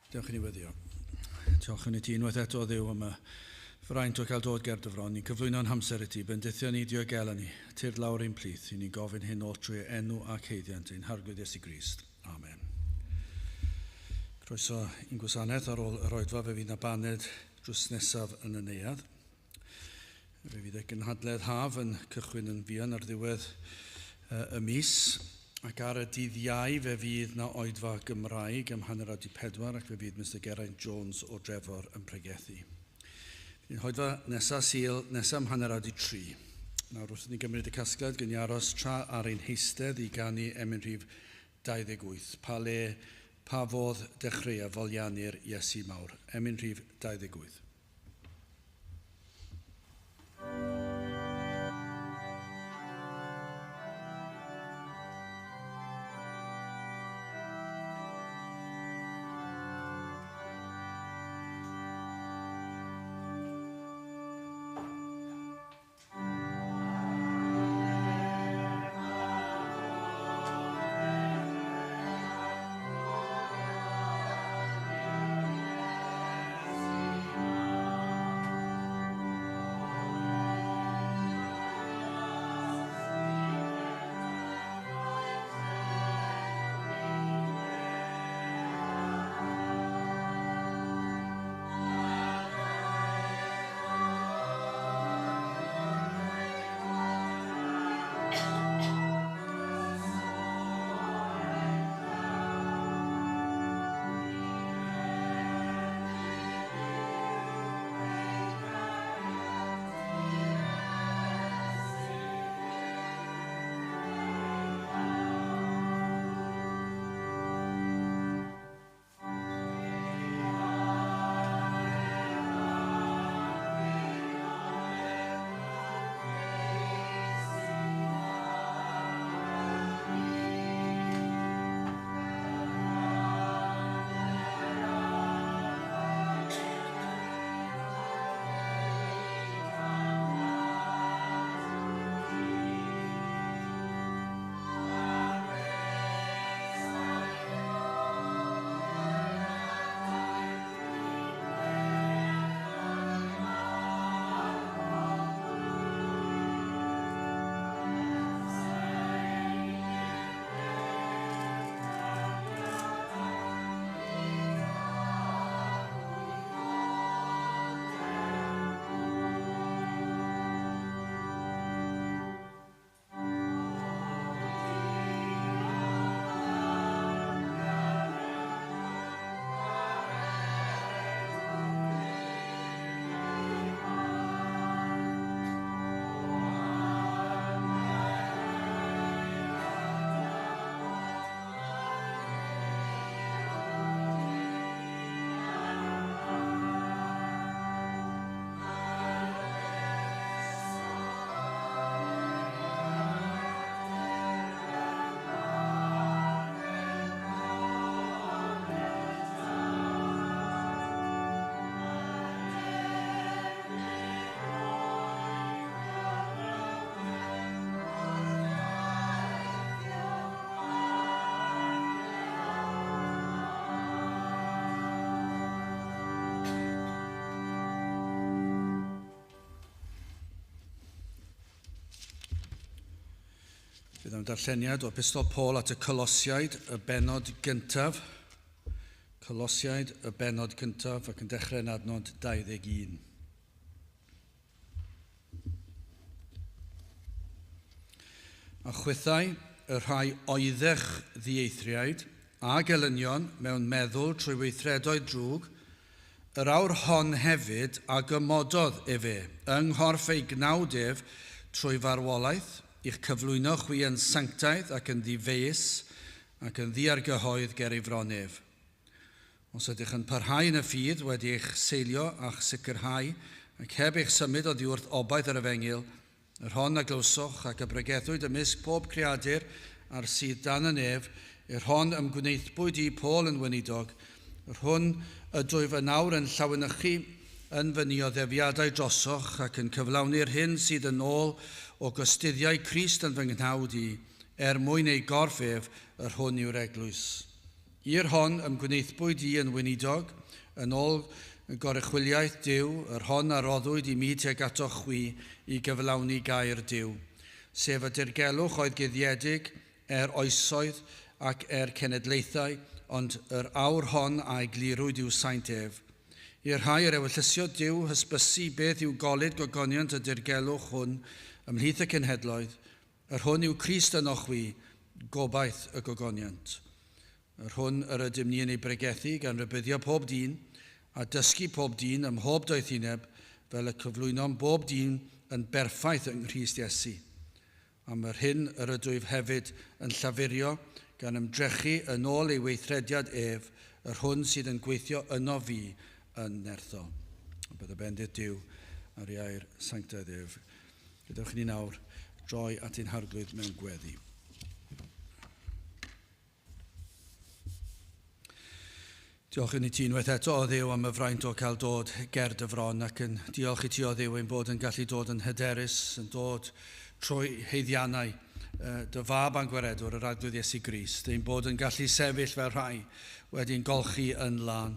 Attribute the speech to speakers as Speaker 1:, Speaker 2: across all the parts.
Speaker 1: Dewch i ni weddio. Diolch yn i ti unwaith eto, Dduw, am y fraint o cael dod ger dy fron. Ni'n cyflwyno'n hamser i ti, bendithio ni, diogel ni, tyrd lawr ein plith. I ni'n gofyn hyn oll trwy enw ac haeddiant ein Harglwydd Iesu Grist. Amen. Croeso i'n gwasanaeth ar ôl yr oedfa, fe fydd na baned drws nesaf yn y neuadd. Fe fydd y gynhadledd haf yn cychwyn yn fuan ar ddiwedd y mis, ac ar y dydd Iau fe fydd na oedfa Gymraeg am 3:30 ac fe fydd Mister Geraint Jones o Drefor yn pregethu. Fydd oedfa nesaf Sul nesaf am 3:30. Nawr wrth i ni gymryd y casgliad, gwn i aros tra ar ein heistedd i ganu emyn rhif 28. Pa le, pa fodd dechreua foliannu'r Iesu mawr? Emyn rhif 28. Bydd am darlleniad o Epistol Paul at y Colosiaid, y bennod gyntaf. Colosiaid, y bennod gyntaf, ac yn dechrau yn adnod 21. A chwithau, y rhai oeddech ddieithriaid a gelynion mewn meddwl trwy weithredoedd drwg, yr awr hon hefyd a gymododd efe yng nghorff ei gnawd ef trwy farwolaeth, i'ch cyflwyno chwi yn sanctaidd ac yn ddifeus ac yn ddiargyhoedd ger ei fron ef. Os ydych yn parhau yn y ffydd wedi eich seilio a'ch sicrhau ac heb eich symud oddi wrth obaith yr efengyl, yr hon a glywsoch ac a bregethwyd ymysg pob creadur a'r sydd dan y nef, i'r hon ymgwneithbwyd i Paul yn weinidog, yr hwn ydwyf yn awr yn llawenychu yn fy nioddefiadau drosoch ac yn cyflawni'r hyn sydd yn ôl o gystuddiau Crist yn fy nghnawd i, er mwyn ei gorff ef, yr hwn yw'r eglwys. I'r hon ymgwneithbwyd i yn weinidog, yn ôl goruchwyliaeth Duw, yr hon a roddwyd i mi tuag atoch chwi i gyflawni gair Duw, sef y dirgelwch oedd guddiedig oesoedd ac cenedlaethau, ond yr awr hon a eglurwyd i'w saint ef. I'r rhai yr ewyllysio Duw hysbysu beth yw golud gogoniant y dirgelwch hwn ymhlith y cenhedloedd, yr hwn yw Crist ynoch chwi, gobaith y gogoniant. Yr hwn yr ydym ni yn ei bregethu gan rybuddio pob dyn a dysgu pob dyn ym mhob doethineb fel y cyflwynom bob dyn yn berffaith yng Nghrist Iesu. Am yr hyn yr ydwyf hefyd yn llafurio gan ymdrechu yn ôl ei weithrediad ef, yr hwn sydd yn gweithio yno fi yn nerthol. Bydd y bendith Duw ar ei air sanctaidd ef. Gadewch i ni nawr droi at ein harglwydd mewn gweddi. Diolch i ti unwaith eto o Dduw am y fraint o cael dod ger dy fron, ac yn diolch i ti o Dduw ein bod yn gallu dod yn hyderus, yn dod trwy haeddiannau dy fab a'n gwaredwr, yr Arglwydd Iesu Grist, ein bod yn gallu sefyll fel rhai wedi'n golchi yn lân,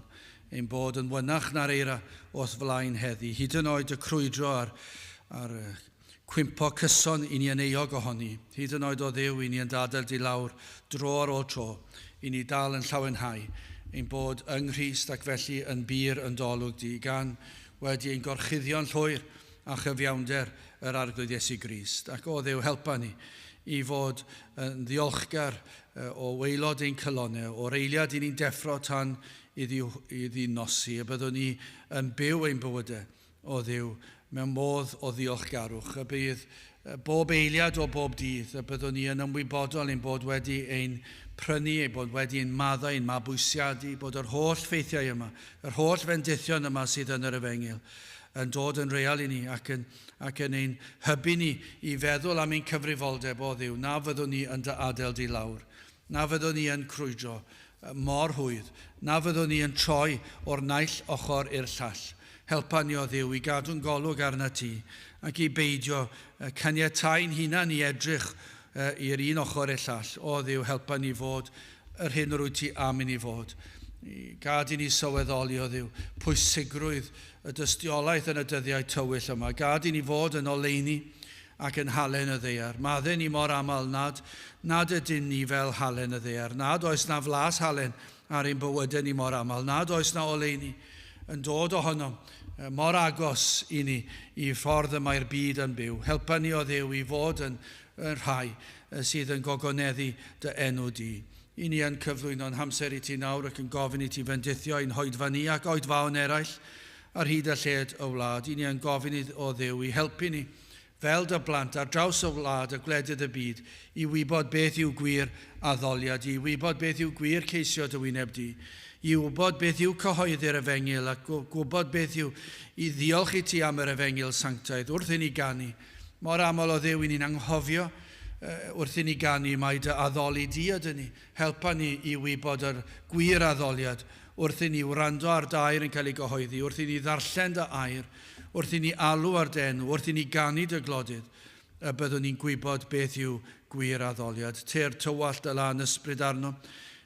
Speaker 1: ein bod yn wynach na'r eira o'th flaen heddi, hyd yn oed y crwydro a'r cwympo cyson i ni yn euog ohoni, hyd yn oed o Dduw i ni yn dadael di lawr dro ar ôl tro, i ni dal yn llawenhau ein bod yng Nghrist ac felly yn bur yn dolwg di, gan wedi ein gorchuddio'n llwyr a chyfiawnder yr Arglwydd Iesu Grist. Ac o Dduw, helpa ni i fod yn ddiolchgar o waelod ein calonnau, o'r eiliad i ni'n deffro tan iddi nosi, y byddwn ni yn byw ein bywydau o Dduw mewn modd o ddiolchgarwch, y bydd bob eiliad o bob dydd, y byddwn ni yn ymwybodol ein bod wedi ein prynu, ein bod wedi ein maddau, ein mabwysiadu, bod yr holl ffeithiau yma, yr holl fendithion yma sydd yn yr efengyl, yn dod yn real i ni ac yn ein hybu ni i feddwl am ein cyfrifoldeb o Dduw. Na fyddwn ni yn dy adael di lawr, na fyddwn ni yn crwydro mor hwydd, na fyddwn ni yn troi o'r naill ochr i'r llall. Helpa ni o Dduw i gadw'n golwg arna ti ac i beidio caniatáu'n hunan i edrych i'r un ochr i'r llall. O Dduw, helpa ni fod yr hyn yr wyt ti am i ni fod. Gad i ni sylweddoli o Dduw pwysigrwydd y dystiolaeth yn y dyddiau tywyll yma. Gad i ni fod yn oleuni ac yn halen y ddaear. Maddau ni mor aml nad ydyn ni fel halen y ddaear. Nad oes na flas halen ar ein bywydau ni mor aml. Nad oes na oleuni yn dod ohonom mor agos i ni i ffordd y mae'r byd yn byw. Helpa ni o Dduw i fod yn rhai sydd yn gogoneddu dy enw di. I ni yn cyflwyno'n hamser i ti nawr ac yn gofyn i ti fendithio ein hoedfa ni ac oedfaon eraill ar hyd a lled y wlad. I ni yn gofyn o Dduw i helpu ni fel dy blant ar draws y wlad a gwledydd y byd i wybod beth yw gwir addoliad, i wybod beth yw gwir ceisio dy wyneb di, i wybod beth yw cyhoeddi'r efengyl a gwybod beth yw i ddiolch i ti am yr efengyl sanctaidd wrth i ni ganu. Mor aml o Dduw i ni'n anghofio wrth i ni ganu mai dy addoli di ydyn ni. Helpa ni i wybod yr gwir addoliad wrth i ni wrando ar dy air yn cael ei gyhoeddi, wrth i ni ddarllen dy air, wrth i ni alw ar dy enw, wrth i ni ganu dy glodydd, y byddwn ni'n gwybod beth yw gwir addoliad. Tyr tywallt y lân ysbryd arno.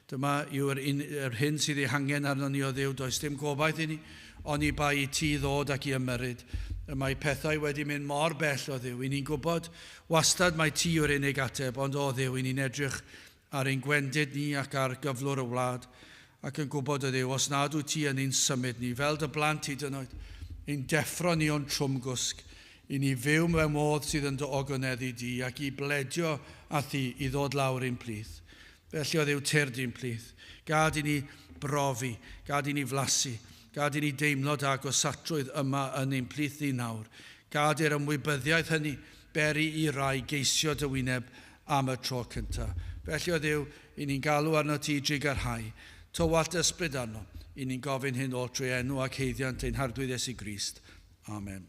Speaker 1: Dyma yw'r yr hyn sydd ei hangen arno ni o Dduw. Does dim gobaith i ni, oni bai i ti ddod ac i ymyrryd. Y mae pethau wedi mynd mor bell o Dduw. I ni'n gwybod wastad mai ti yw'r unig ateb, ond o Dduw, i ni'n edrych ar ein gwendid ni ac ar gyflwr y wlad, ac yn gwybod o Dduw, os nad wyt ti yn ein symud ni, fel dy blant hyd yn oed, ein deffro ni o'n trwmgwsg, i ni fyw mewn modd sydd yn dy ogoneddu di ac i bledio â thi i ddod lawr ein plith. Felly o Dduw, tyrd i'n plith. Gad i ni brofi, gad i ni flasu, gad i ni deimlo dy agosatrwydd yma yn ein plith ni nawr. Gad i'r ymwybyddiaeth hynny beri i rai geisio dy wyneb am y tro cyntaf. Felly o Dduw, i ni'n galw arno ti drugarhau. Tywallt ysbryd arno, i ni'n gofyn hyn oll trwy enw ac haeddiant ein Harglwydd Iesu Grist. Amen.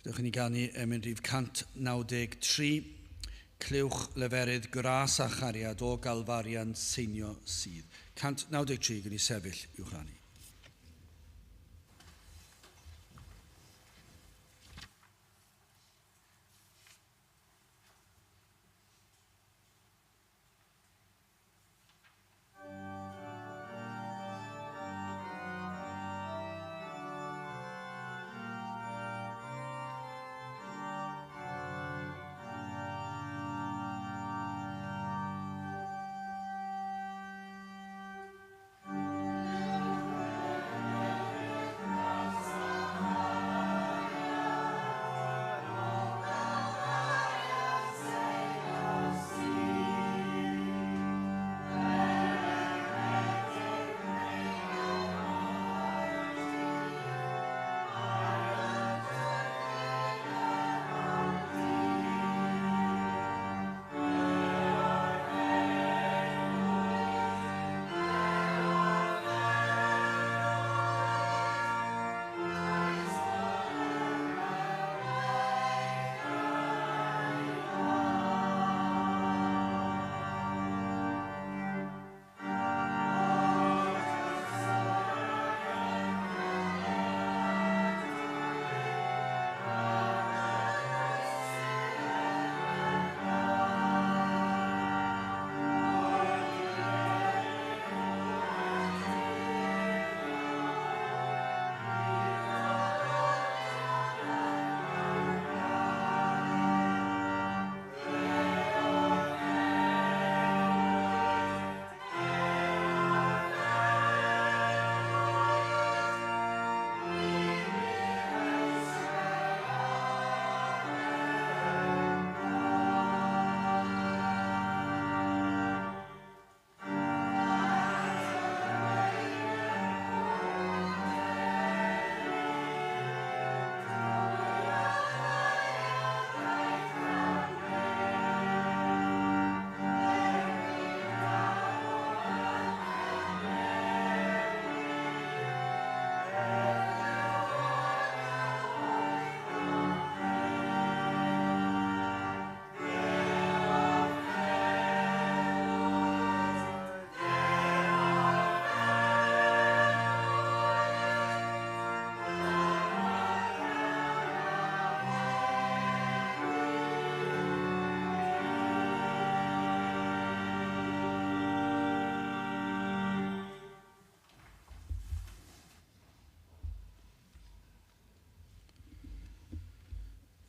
Speaker 1: Gadewch i ni ganu emyn rhif 193, Clywch leferydd gras a chariad o Galfarian seinio sydd. 193, gwni sefyll i'w chanu.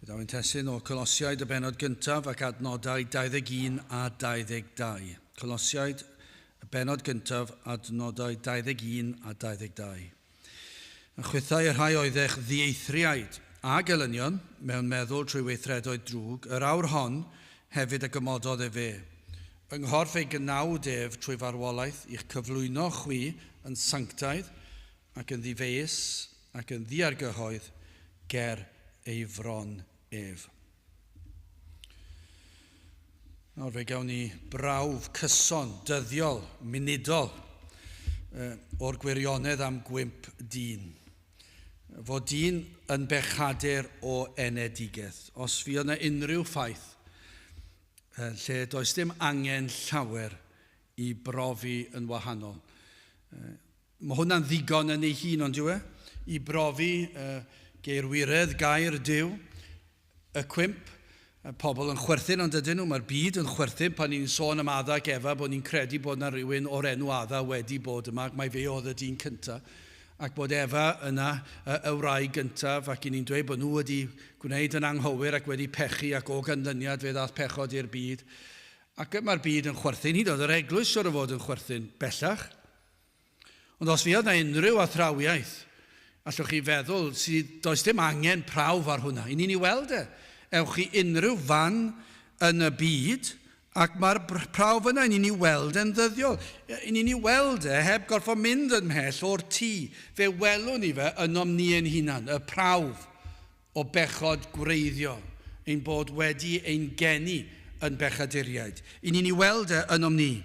Speaker 1: Fe daw ein testun o Colosiaid y bennod gyntaf ac adnodau 21 a 22. Colosiaid y bennod gyntaf, adnodau 21 a 22. A chwithau y rhai oeddech ddieithriaid a gelynion mewn meddwl trwy weithredoedd drwg, yr awr hon hefyd a gymododd efe. Yng nghorff ei gnawd ef trwy farwolaeth i'ch cyflwyno chwi yn sanctaidd ac yn ddifeus ac yn ddiargyhoedd ger ei fron ef. Nawr fe gawn ni brawf cyson, dyddiol, munudol o'r gwirionedd am gwymp dyn. Fod dyn yn bechadur o enedigaeth. Os fuodd yna unrhyw ffaith lle does dim angen llawer i brofi yn wahanol. Mae hwnna'n ddigon yn ei hun, ond yw e? I brofi geirwiredd gair Duw, y cwymp, y pobl yn chwerthin ond ydyn nhw, mae'r byd yn chwerthin pan ni'n sôn am Adda ac Efa, bod ni'n credu bod yna rhywun o'r enw Adda wedi bod yma, ac mai fe oedd y dyn cyntaf, ac bod Efa yna, y wraig gyntaf, ac i ni'n dweud bod nhw wedi gwneud yn anghywir ac wedi pechu, ac o ganlyniad fe ddaeth pechod i'r byd. Ac mae'r byd yn chwerthin, hyd yn oed yr eglwys siwr o fod yn chwerthin bellach. Ond os fuodd 'na unrhyw athrawiaeth, allwch chi feddwl, sydd, does dim angen prawf ar hwnna. I ni'n ei weld e. Ewch i unrhyw fan yn y byd, ac mae'r prawf yna, i ni'n ei weld e'n ddyddiol. I ni'n ei weld e heb gorfod mynd yn mhell o'r tŷ. Fe welwn ni fe ynom ni ein hunan, y prawf o bechod gwreiddiol, ein bod wedi ein geni yn bechaduriaid. I ni'n ei weld e ynom ni.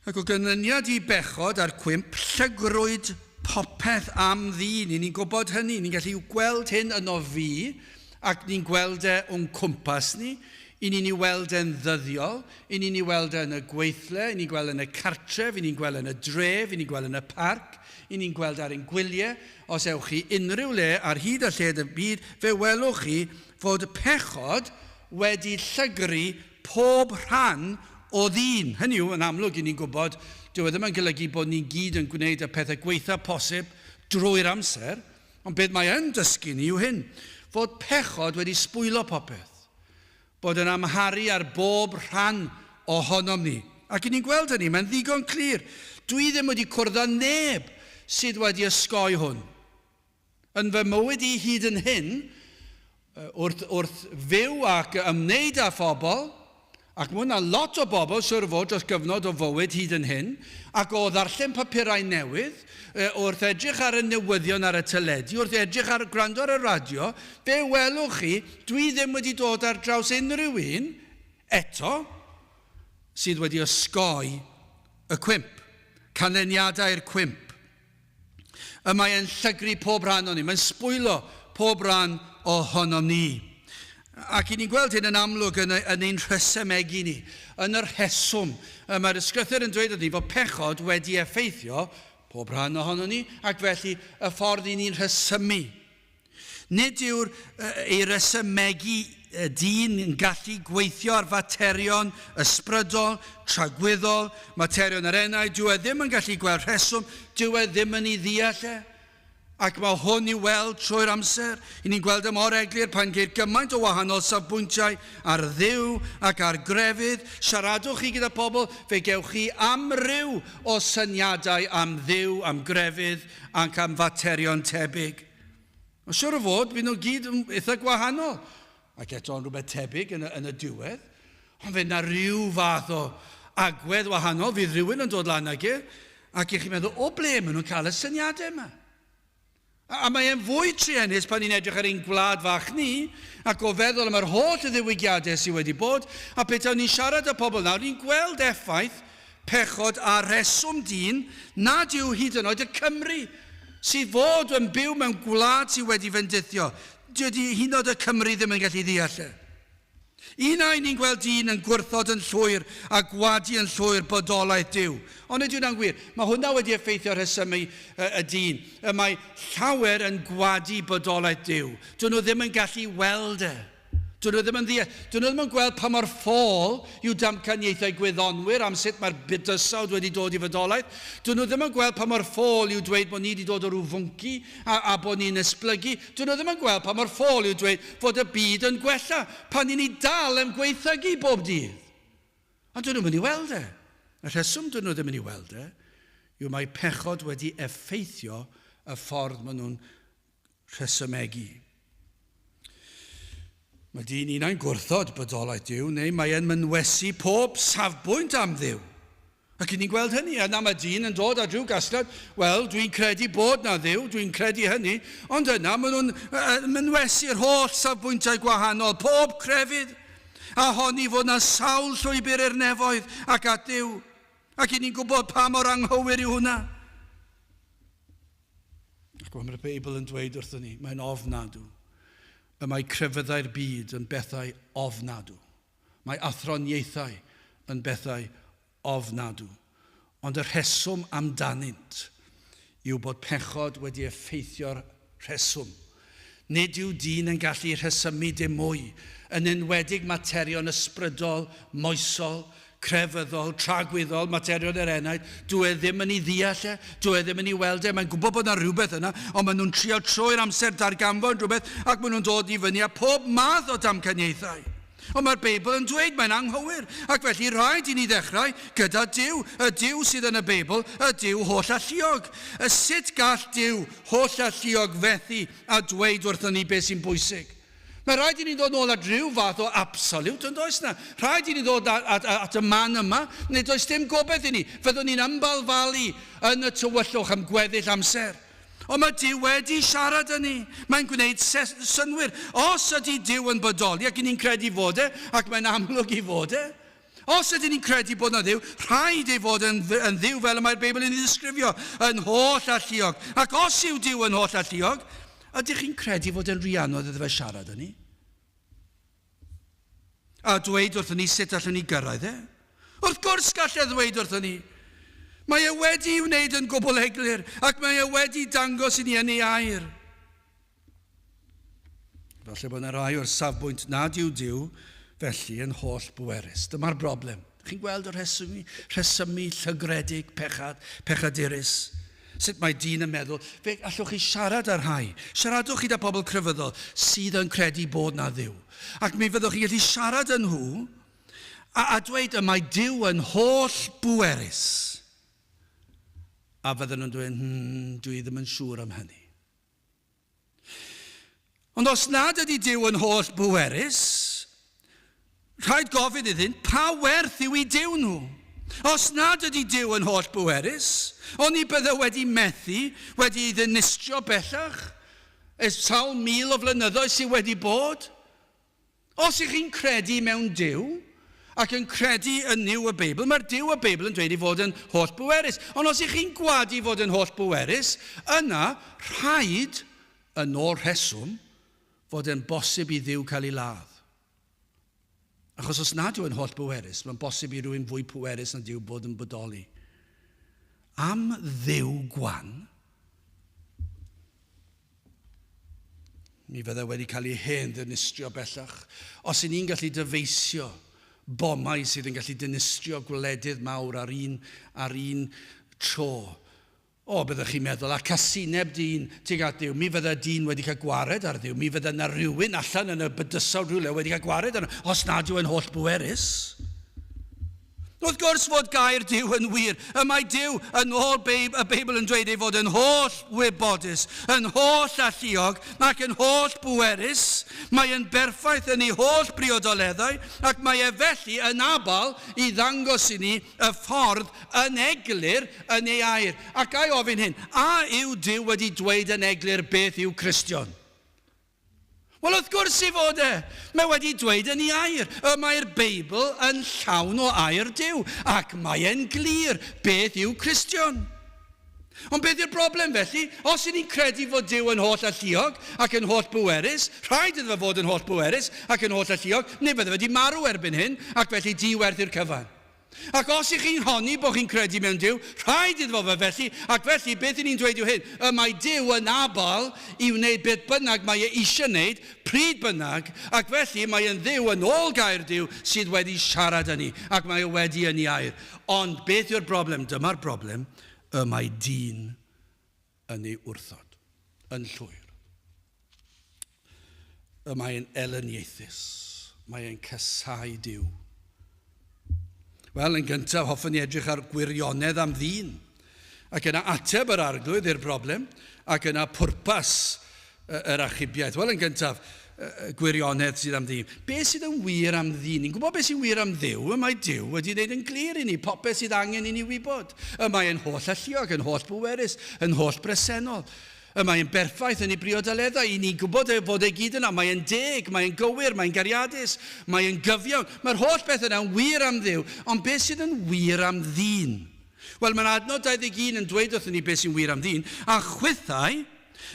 Speaker 1: Ac o ganlyniad i bechod a'r cwymp, llygrwyd popeth am ddyn. I ni'n gwybod hynny, ni'n gallu gweld hyn yno fi, ac ni'n gweld e o'n cwmpas ni. I ni'n ei weld e'n ddyddiol, i ni'n ei weld e yn y gweithle, i ni'n gweld yn y cartref, i ni'n gweld yn y dref, i ni'n gweld yn y parc, i ni'n gweld ar ein gwyliau. Os ewch chi unrhyw le ar hyd a lled y byd, fe welwch chi fod pechod wedi llygru pob rhan o ddyn. Hynny yw, yn amlwg, i ni'n gwybod, dyw e ddim yn golygu bod ni'n gyd yn gwneud y pethau gweitha posib drwy'r amser, ond beth mae yn dysgu ni yw hyn, fod pechod wedi sbwylo popeth, bod yn amharu ar bob rhan ohonom ni. Ac i ni'n gweld hynny, mae'n ddigon clir. Dwi ddim wedi cwrdd â neb sydd wedi ysgoi hwn. Yn fy mywyd i hyd yn hyn, wrth, wrth fyw ac ymwneud â phobl, ac mae hwnna lot o bobl, siwr o fod, dros gyfnod o fywyd hyd yn hyn, ac o ddarllen papurau newydd, wrth edrych ar y newyddion ar y teledu, wrth edrych ar gwrando ar y radio, fe welwch chi, dwi ddim wedi dod ar draws unrhyw un eto sydd wedi osgoi y cwymp, canlyniadau'r cwymp. Y mae e'n llygru pob rhan o'n ni. Mae'n sbwylo pob rhan ohonom ni. Ac i ni'n gweld hyn yn amlwg yn, yn ein rhesymegu ni, yn y rheswm. Mae'r ysgrythyr yn dweud ni fod pechod wedi effeithio pob rhan ohonom ni, ac felly y ffordd i ni'n rhesymu. Nid yw'r ei resymegu dyn yn gallu gweithio ar faterion ysbrydol, tragwyddol, materion yr enaid. Dyw e ddim yn gallu gweld rheswm, dyw e ddim yn ei ddeall e. Ac mae hwn i'w weld trwy'r amser. I ni'n gweld y mor eglur pan geir gymaint o wahanol safbwyntiau ar Dduw ac ar grefydd. Siaradwch chi gyda pobl, fe gewch chi amryw o syniadau am Dduw, am grefydd ac am faterion tebyg. Ond siwr o fod, bydd nhw gyd yn eitha gwahanol. Ac eto yn rhywbeth tebyg yn y, yn y diwedd. Ond fe na rhyw fath o agwedd wahanol, fydd rhywun yn dod lan ag e, ac i chi'n meddwl, o ble maen nhw'n cael y syniadau yma? A, a mae e'n fwy truenus pan ni'n edrych ar ein gwlad fach ni, ac o feddwl am yr holl ddiwygiadau sydd wedi bod, a petawn ni'n siarad â pobl nawr, ni'n gweld effaith pechod a rheswm dyn nad yw hyd yn oed y Cymry sydd fod yn byw mewn gwlad sydd wedi fendithio, dydy hyd yn oed y Cymry ddim yn gallu ddeall e. Un ai ni'n gweld dyn yn gwrthod yn llwyr a gwadu yn llwyr bodolaeth Duw. Ond ydy hwnna'n gwir? Mae hwnna wedi effeithio rhesymu y, y dyn. Y mae llawer yn gwadu bodolaeth Duw. Dyn nhw ddim yn gallu weld e. Dyn nhw ddim yn ddeall. Dyn nhw ddim yn gweld pa mor ffôl yw damcaniaethau gwyddonwyr am sut mae'r bydysawd wedi dod i fodolaeth. Dyn nhw ddim yn gweld pa mor ffôl yw dweud bod ni wedi dod o rhyw fwnci a, a bod ni'n esblygu. Dyn nhw ddim yn gweld pa mor ffôl yw dweud fod y byd yn gwella pan ni'n ni dal yn gweithygu bob dydd. Ond dyn nhw'n mynd i weld e. Y rheswm dyn nhw ddim yn ei weld e yw mae pechod wedi effeithio y ffordd maen nhw'n rhesymegu. Mae dyn unau'n gwrthod bodolaeth Duw, neu mae e'n mynwesu pob safbwynt am Dduw. Ac ni'n gweld hynny, yna mae dyn yn dod at rhyw gasgliad, wel, dwi'n credu bod na Dduw, dwi'n credu hynny, ond yna maen nhw'n mynwesu'r holl safbwyntiau gwahanol, pob crefydd, a honni fod na sawl llwybr i'r nefoedd ac at Dduw. Ac ni'n gwybod pa mor anghywir yw hwnna. Ac mae'r Beibl yn dweud wrthyn ni, mae'n ofnadw. Y mae crefyddau'r byd yn bethau ofnadw. Mae athroniaethau yn bethau ofnadw. Ond y rheswm amdanynt yw bod pechod wedi effeithio'r rheswm. Nid yw dyn yn gallu rhesymu dim mwy, yn enwedig materion ysbrydol, moesol, crefyddol, tragwyddol, materion yr enaid. Dw e ddim yn ei ddeall e, dw e ddim yn ei weld e, mae'n gwybod bod yna rhywbeth yna, ond maen nhw'n trio trwy'r amser darganfod rhywbeth ac maen nhw'n dod i fyny â pob math o damcaniaethau. Ond mae'r Beibl yn dweud mae'n anghywir, ac felly rhaid i ni ddechrau gyda Duw, y Duw sydd yn y Beibl, y Duw holl-alluog. Y sut gall Duw holl-alluog fethu a dweud wrthon ni beth sy'n bwysig? Mae rhaid i ni ddod nôl at rhyw fath o absolute, yn does na? Rhaid i ni ddod at, at, at y man yma, neu does dim gobaith i ni. Fyddwn ni'n ymbalfalu yn y tywyllwch am gweddill amser. Ond mae Duw wedi siarad â ni. Mae'n gwneud synnwyr. Os ydy Duw yn bodoli, ac ni'n credu fod e, ac mae'n amlwg i fod e, Os ydyn ni'n credu bod yna Dduw, rhaid ei fod yn, yn Dduw fel y mae'r Beibl yn ei ddisgrifio, yn holl alluog. Ac os yw Duw yn holl alluog, ydych chi'n credu fod e'n rhy anodd iddo fe siarad â ni? A dweud wrthyn ni sut allwn ni gyrraedd e? Wrth gwrs gall e ddweud wrthyn ni. Mae e wedi wneud yn gwbl eglur ac mae e wedi dangos i ni yn ei air. Falle bod yna rai o'r safbwynt nad yw Duw felly yn holl bwerus. Dyma'r broblem. Chi'n gweld y rhesymu, rhesymu llygredig, pechad, pechadurus. Sut mae dyn yn meddwl, fe allwch chi siarad â rhai. Siaradwch chi 'da pobl crefyddol sydd yn credu bod 'na Dduw. Ac mi fyddwch chi'n gallu siarad â nhw a, a dweud y mae Duw yn holl bwerus. A fydden nhw'n dweud, hmm, dwi ddim yn siŵr am hynny. Ond os nad ydy Duw yn holl bwerus, rhaid gofyn iddynt pa werth yw i Duw nhw. Os nad ydy Duw yn holl bwerus, oni bydde wedi methu, wedi ei ddinistrio bellach, ers sawl mil o flynyddoedd sydd wedi bod? Os ych chi'n credu mewn Duw, ac yn credu yn Nuw y Beibl, mae'r Duw y Beibl yn dweud ei fod yn holl bwerus. Ond os ych chi'n gwadu fod yn holl bwerus, yna rhaid, yn ôl rheswm, fod e'n bosib i Dduw cael ei ladd. Achos os nad yw e'n holl bwerus, mae'n bosib i rywun fwy pwerus na Duw bod yn bodoli. Am Dduw gwan, Mi fydde wedi cael ei hen ddinistrio bellach. Os y'n ni'n gallu dyfeisio bomau sydd yn gallu dinistrio gwledydd mawr ar un, ar un tro, o, byddech chi'n meddwl, a casineb dyn tuag at Dduw, mi fydde dyn wedi cael gwared ar Dduw, mi fydde yna rhywun allan yn y bydysawd rhywle wedi cael gwared arno, os nad yw e'n holl bwerus. Wrth gwrs fod gair Duw yn wir. Y mae Duw, yn ôl Beib, y Beibl yn dweud ei fod yn holl wybodus, yn holl alluog ac yn holl bwerus. Mae yn berffaith yn ei holl briodoleddau ac mae e felly yn abal i ddangos i ni y ffordd yn eglur yn ei air. Ac ga i ofyn hyn, a yw Duw wedi dweud yn eglur beth yw Cristion? Wel, wrth gwrs ei fod e! Mae wedi dweud yn ei air. Y mae'r Beibl yn llawn o air Duw, ac mae e'n glir beth yw Cristion. Ond beth yw'r broblem felly? Os y'n ni'n credu fod Duw yn holl alluog ac yn holl bwerus, rhaid iddo fe fod yn holl bwerus ac yn holl alluog, neu bydde fe wedi marw erbyn hyn, ac felly di-werth yw'r cyfan. Ac os ych chi'n honni bod chi'n credu mewn Duw, rhaid iddo fo felly, ac felly beth y'n ni'n dweud yw hyn, y mae Duw yn abl i wneud beth bynnag mae e eisiau wneud, pryd bynnag, ac felly mae e'n Dduw yn ôl gair Duw sydd wedi siarad â ni, ac mae e wedi yn ei air. Ond beth yw'r broblem? Dyma'r broblem, y mae dyn yn ei wrthod, yn llwyr. Y mae'n elyniaethus, mae e'n casáu Duw. Wel, yn gyntaf, hoffwn i edrych ar gwirionedd am ddyn, ac yna ateb yr arglwydd i'r broblem, ac yna pwrpas yr achubiaeth. Wel, yn gyntaf, gwirionedd sydd am ddyn. Be sydd yn wir am ddyn? Ni'n gwybod beth sy'n wir am Dduw, y mae Duw wedi wneud yn glir i ni popeth sydd angen i ni wybod. Y mae yn holl alluog, yn holl bwerus, yn holl bresennol. Y mae yn berffaith yn ei briodoleddau. I ni'n gwybod e fod e gyd yna. Mae e'n deg, mae e'n gywir, mae'n gariadus, mae e'n gyfiawn. Mae'r holl beth yna'n wir am Dduw, ond beth sydd yn wir am ddyn? Wel, mae'n adnod 21 yn dweud wrthyn ni beth sy'n wir am ddyn, a chwithau,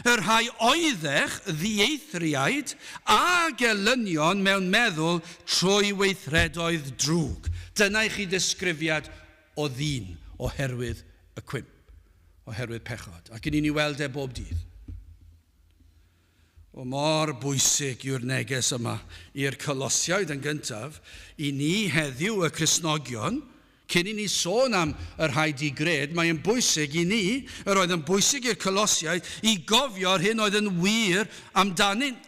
Speaker 1: Y rhai oeddech ddieithriaid a gelynion mewn meddwl trwy weithredoedd drwg. Dyna i chi ddisgrifiad o ddyn oherwydd y cwymp, oherwydd pechod. Ac 'y ni'n ei weld e bob dydd. O, mor bwysig yw'r neges yma i'r Colosiaid yn gyntaf, i ni heddiw y Cristnogion, Cyn i ni sôn am y rhai di-gred, mae yn bwysig i ni, yr oedd yn bwysig i'r Colosiaid, i gofio'r hyn oedd yn wir amdanynt,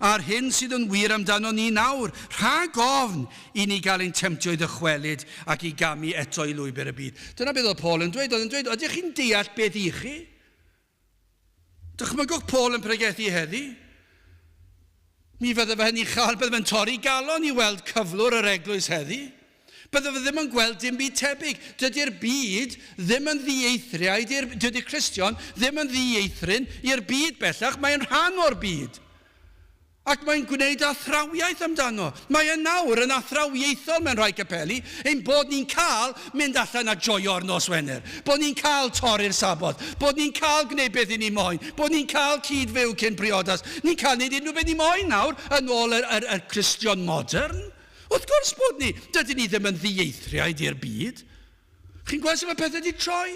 Speaker 1: a'r hyn sydd yn wir amdano ni nawr, rhag ofn i ni gael ein temtio i ddychwelyd ac i gamu eto i lwybr y byd. Dyna beth oedd Paul yn dweud. Oedd yn dweud, ydych chi'n deall beth i chi? Dychmygwch Paul yn pregethu heddi. Mi fydde fe hynny'n chael, bydde fe'n torri galon i weld cyflwr yr eglwys heddi. Bydde fe ddim yn gweld dim byd tebyg. Dydy'r byd ddim yn ddieithriaid i'r... Dydy'r Cristion ddim yn ddieithryn i'r byd bellach, mae'n rhan o'r byd. Ac mae'n gwneud athrawiaeth amdano. Mae e nawr yn athrawiaethol mewn rhai capeli ein bod ni'n cael mynd allan a joio ar nos Wener, bod ni'n cael torri'r Saboth, bod ni'n cael gwneud beth i ni moyn, bod ni'n cael cyd-fyw cyn priodas. Ni'n cael gwneud unrhyw beth ni moyn nawr yn ôl yr, yr, yr Cristion modern. Wrth gwrs bod ni. Dydyn ni ddim yn ddieithriaid i'r byd. Chi'n gweld sut mae pethau wedi troi?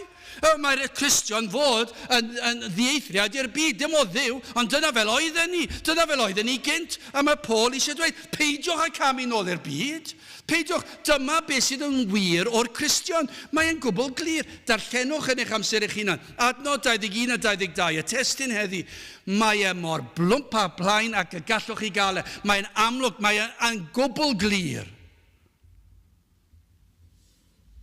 Speaker 1: Mae'r Cristion fod yn, yn ddieithriad i'r byd, dim o Dduw, ond dyna fel oedden ni, dyna fel oedden ni gynt. A mae Paul eisiau dweud, peidiwch â camu nôl i'r byd. Peidiwch, dyma beth sydd yn wir o'r Cristion. Mae'n gwbl glir. Darllenwch yn eich amser eich hunan. Adnod 21 a 22, y testun heddi. Mae e mor blwmp a plaen ac y gallwch chi gael e. Mae'n amlwg, mae'n gwbl glir.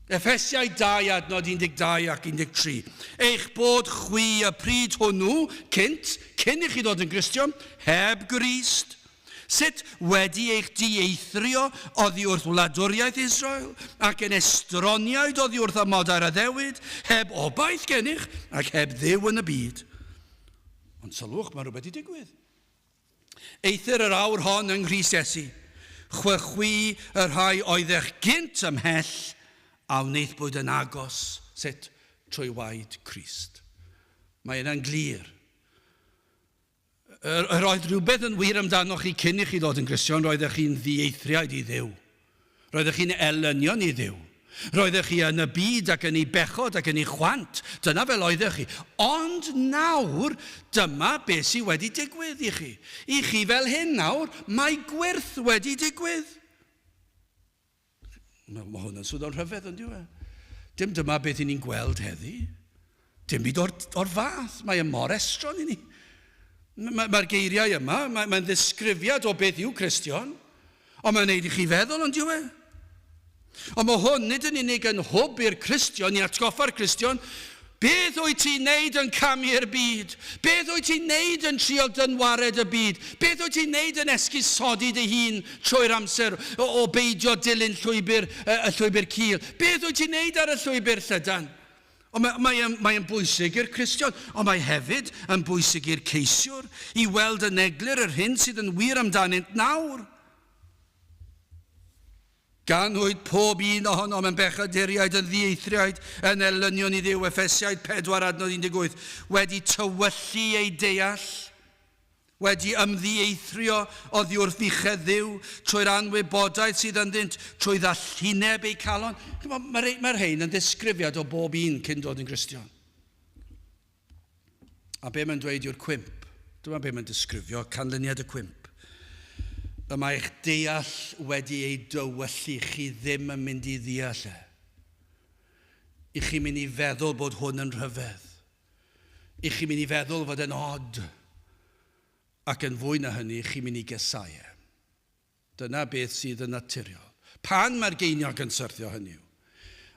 Speaker 1: Effesiaid 2 adnod 12 ac 13. Eich bod chwi y pryd hwnnw, cynt, cyn i chi ddod yn Gristion, heb Grist. Sut wedi eich dieithrio oddi wrth wladwriaeth Israel, ac yn estroniaid oddi wrth amodau'r addewid, heb obaith gennych, ac heb Dduw yn y byd. Ond sylwch, mae rhywbeth wedi digwydd. Eithr yr awr hon yng Nghrist Iesu, chwe chwi y rhai oeddech gynt ymhell, a wnaethpwyd yn agos, sut? Trwy waed Crist. Mae yna'n glir. Yr, yr oedd rhywbeth yn wir amdanoch chi cyn i chi ddod yn Gristion, roeddech chi'n ddieithriaid i Dduw. Roeddech chi'n elynion i Dduw. Roeddech chi yn y byd ac yn ei bechod ac yn ei chwant. Dyna fel oeddech chi. Ond nawr, dyma beth sydd wedi digwydd i chi. I chi fel hyn nawr, mae gwyrth wedi digwydd. Mae, mae hwn yn swnio'n rhyfedd, ond yw e? Dim dyma beth i ni'n gweld heddi. Dim byd o'r, or fath. Mae e mor estron i ni. Mae'r mae geiriau yma, mae'n mae ddisgrifiad o beth yw Cristion, ond mae'n neud i chi feddwl, ond yw e? Ond mae hwn nid yn unig yn hwb i'r Cristion, i atgoffa'r Cristion, beth wyt ti'n neud yn camu'r byd? Beth wyt ti'n neud yn trio dynwared y byd? Beth wyt ti'n neud yn esgusodi dy hun trwy'r amser o, o beidio dilyn llwybr, y, y llwybr cul? Beth wyt ti'n neud ar y llwybr llydan? Ond mae, mae, e'n, mae e'n bwysig i'r Cristion, ond mae hefyd yn bwysig i'r ceisiwr i weld yn eglur yr hyn sydd yn wir amdanynt nawr. Ganwyd pob un ohonom yn bechaduriaid, yn ddieithriaid, yn elynion i Dduw, Effesiaid 4 adnod 18, wedi tywyllu ei deall, wedi ymddieithrio oddi wrth fuchedd Dduw, trwy'r anwybodaeth sydd ynddynt, trwy ddallineb eu calon. Mae'r mae rhain yn ddisgrifiad o bob un cyn dod yn Gristion. A be mae'n dweud yw'r cwymp. Dyma be mae'n disgrifio, canlyniad y cwymp. Y mae eich deall wedi ei dywyllu, chi ddim yn mynd i ddeall e. I chi'n mynd i feddwl bod hwn yn rhyfedd. I chi'n mynd i feddwl fod e'n od. Ac yn fwy na hynny, chi'n mynd i gesau e. Dyna beth sydd yn naturiol. Pan mae'r geiniog yn syrthio, hynny yw.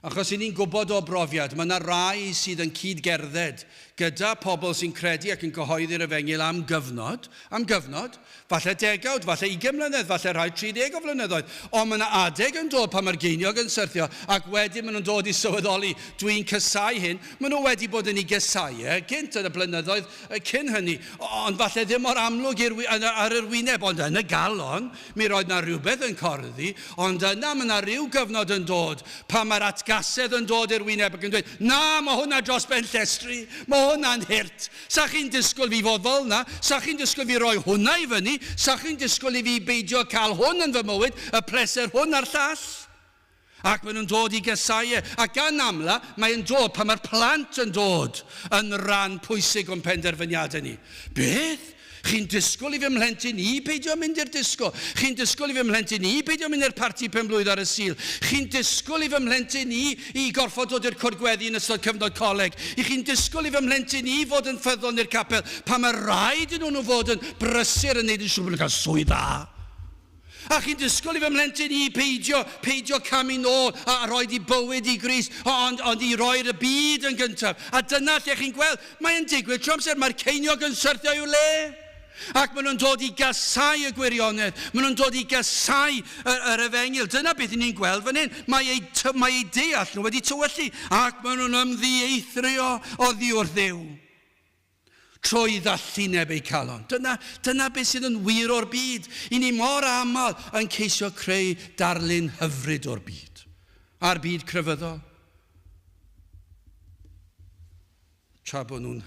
Speaker 1: Achos i ni'n gwybod o brofiad, mae yna rai sydd yn cyd-gerdded gyda pobl sy'n credu ac yn cyhoeddi'r efengyl am gyfnod, am gyfnod, falle degawd, falle ugain mlynedd, falle rhai 30 o flynyddoedd. Ond mae yna adeg yn dod pan mae'r geiniog yn syrthio ac wedyn maen nhw'n dod i sylweddoli, dwi'n casau hyn. Maen nhw wedi bod yn ei gasau e gynt yn y blynyddoedd Cyn hynny, ond falle ddim mor amlwg i'r, ar yr wyneb, ond yn y galon, mi roedd na rhywbeth yn corddi, ond yna mae yna rhyw gyfnod yn dod pan mae'r atgasedd yn dod i'r wyneb ac yn dweud, na, mae hwnna dros ben llestri, mae hwnna'n hurt, sa chi'n disgwyl fi fod fel yna, sa chi'n disgwyl fi roi hwnna i fyny, sa chi'n disgwyl i fi beidio cael hwn yn fy mywyd, y pleser hwn a'r llall. Ac maen nhw'n dod i gasau e. Ac gan amla, mae'n dod pan mae'r plant yn dod yn ran pwysig o'n penderfyniadau ni. Beth? Chi'n disgwyl i fy mhlentyn i peidio mynd i'r disgo? Chi'n disgwyl i fy mhlentyn i peidio mynd i'r parti penblwydd ar y Sul? Chi'n disgwyl i fy mhlentyn i i gorfod dod i'r cwrdd gweddi yn ystod cyfnod coleg? I chi'n disgwyl i fy mhlentyn i fod yn ffyddlon i'r capel pan mae rhaid i nhw fod yn brysur yn neud yn siŵr bod nhw'n cael swydd dda? A chi'n disgwyl i fy mhlentyn i peidio, peidio camu nôl a rhoi di bywyd i Grist, ond, ond i roi'r y byd yn gyntaf. A dyna lle chi'n gweld, mae'n digwydd trwy amser, mae'r ceiniog yn syrthio i'w le. Ac maen nhw'n dod i gasau y gwirionedd, maen nhw'n dod i gasau yr, yr efengyl. Dyna beth ni'n gweld fan hyn. Mae eu, mae eu deall nhw wedi tywyllu, ac maen nhw'n ymddieithrio oddi wrth Dduw. Trwy ddallineb eu calon. Dyna, dyna beth sydd yn wir o'r byd. I ni mor aml yn ceisio creu darlun hyfryd o'r byd. A'r byd crefyddol. Tra bod nhw'n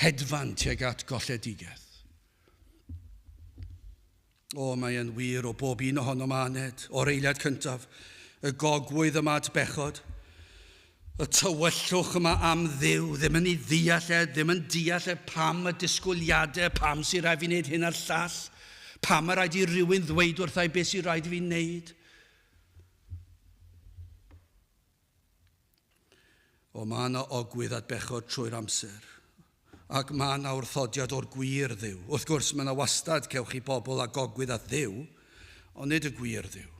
Speaker 1: hedfan tuag at golledigaeth. O, mae e'n wir o bob un ohonom aned, o'r eiliad cyntaf, y gogwydd yma at bechod, y tywyllwch yma am Dduw, ddim yn ei ddeall e, ddim yn deall e pam y disgwyliadau, pam sy'n rhaid fi wneud hyn a'r llall, pam mae rhaid i rywun ddweud wrtha i beth sy'n rhaid i fi wneud. O, mae yna ogwydd at bechod trwy'r amser. Ac mae yna wrthodiad o'r gwir Dduw. Wrth gwrs, mae yna wastad cewch chi bobl â gogwydd at Dduw, ond nid y gwir Dduw.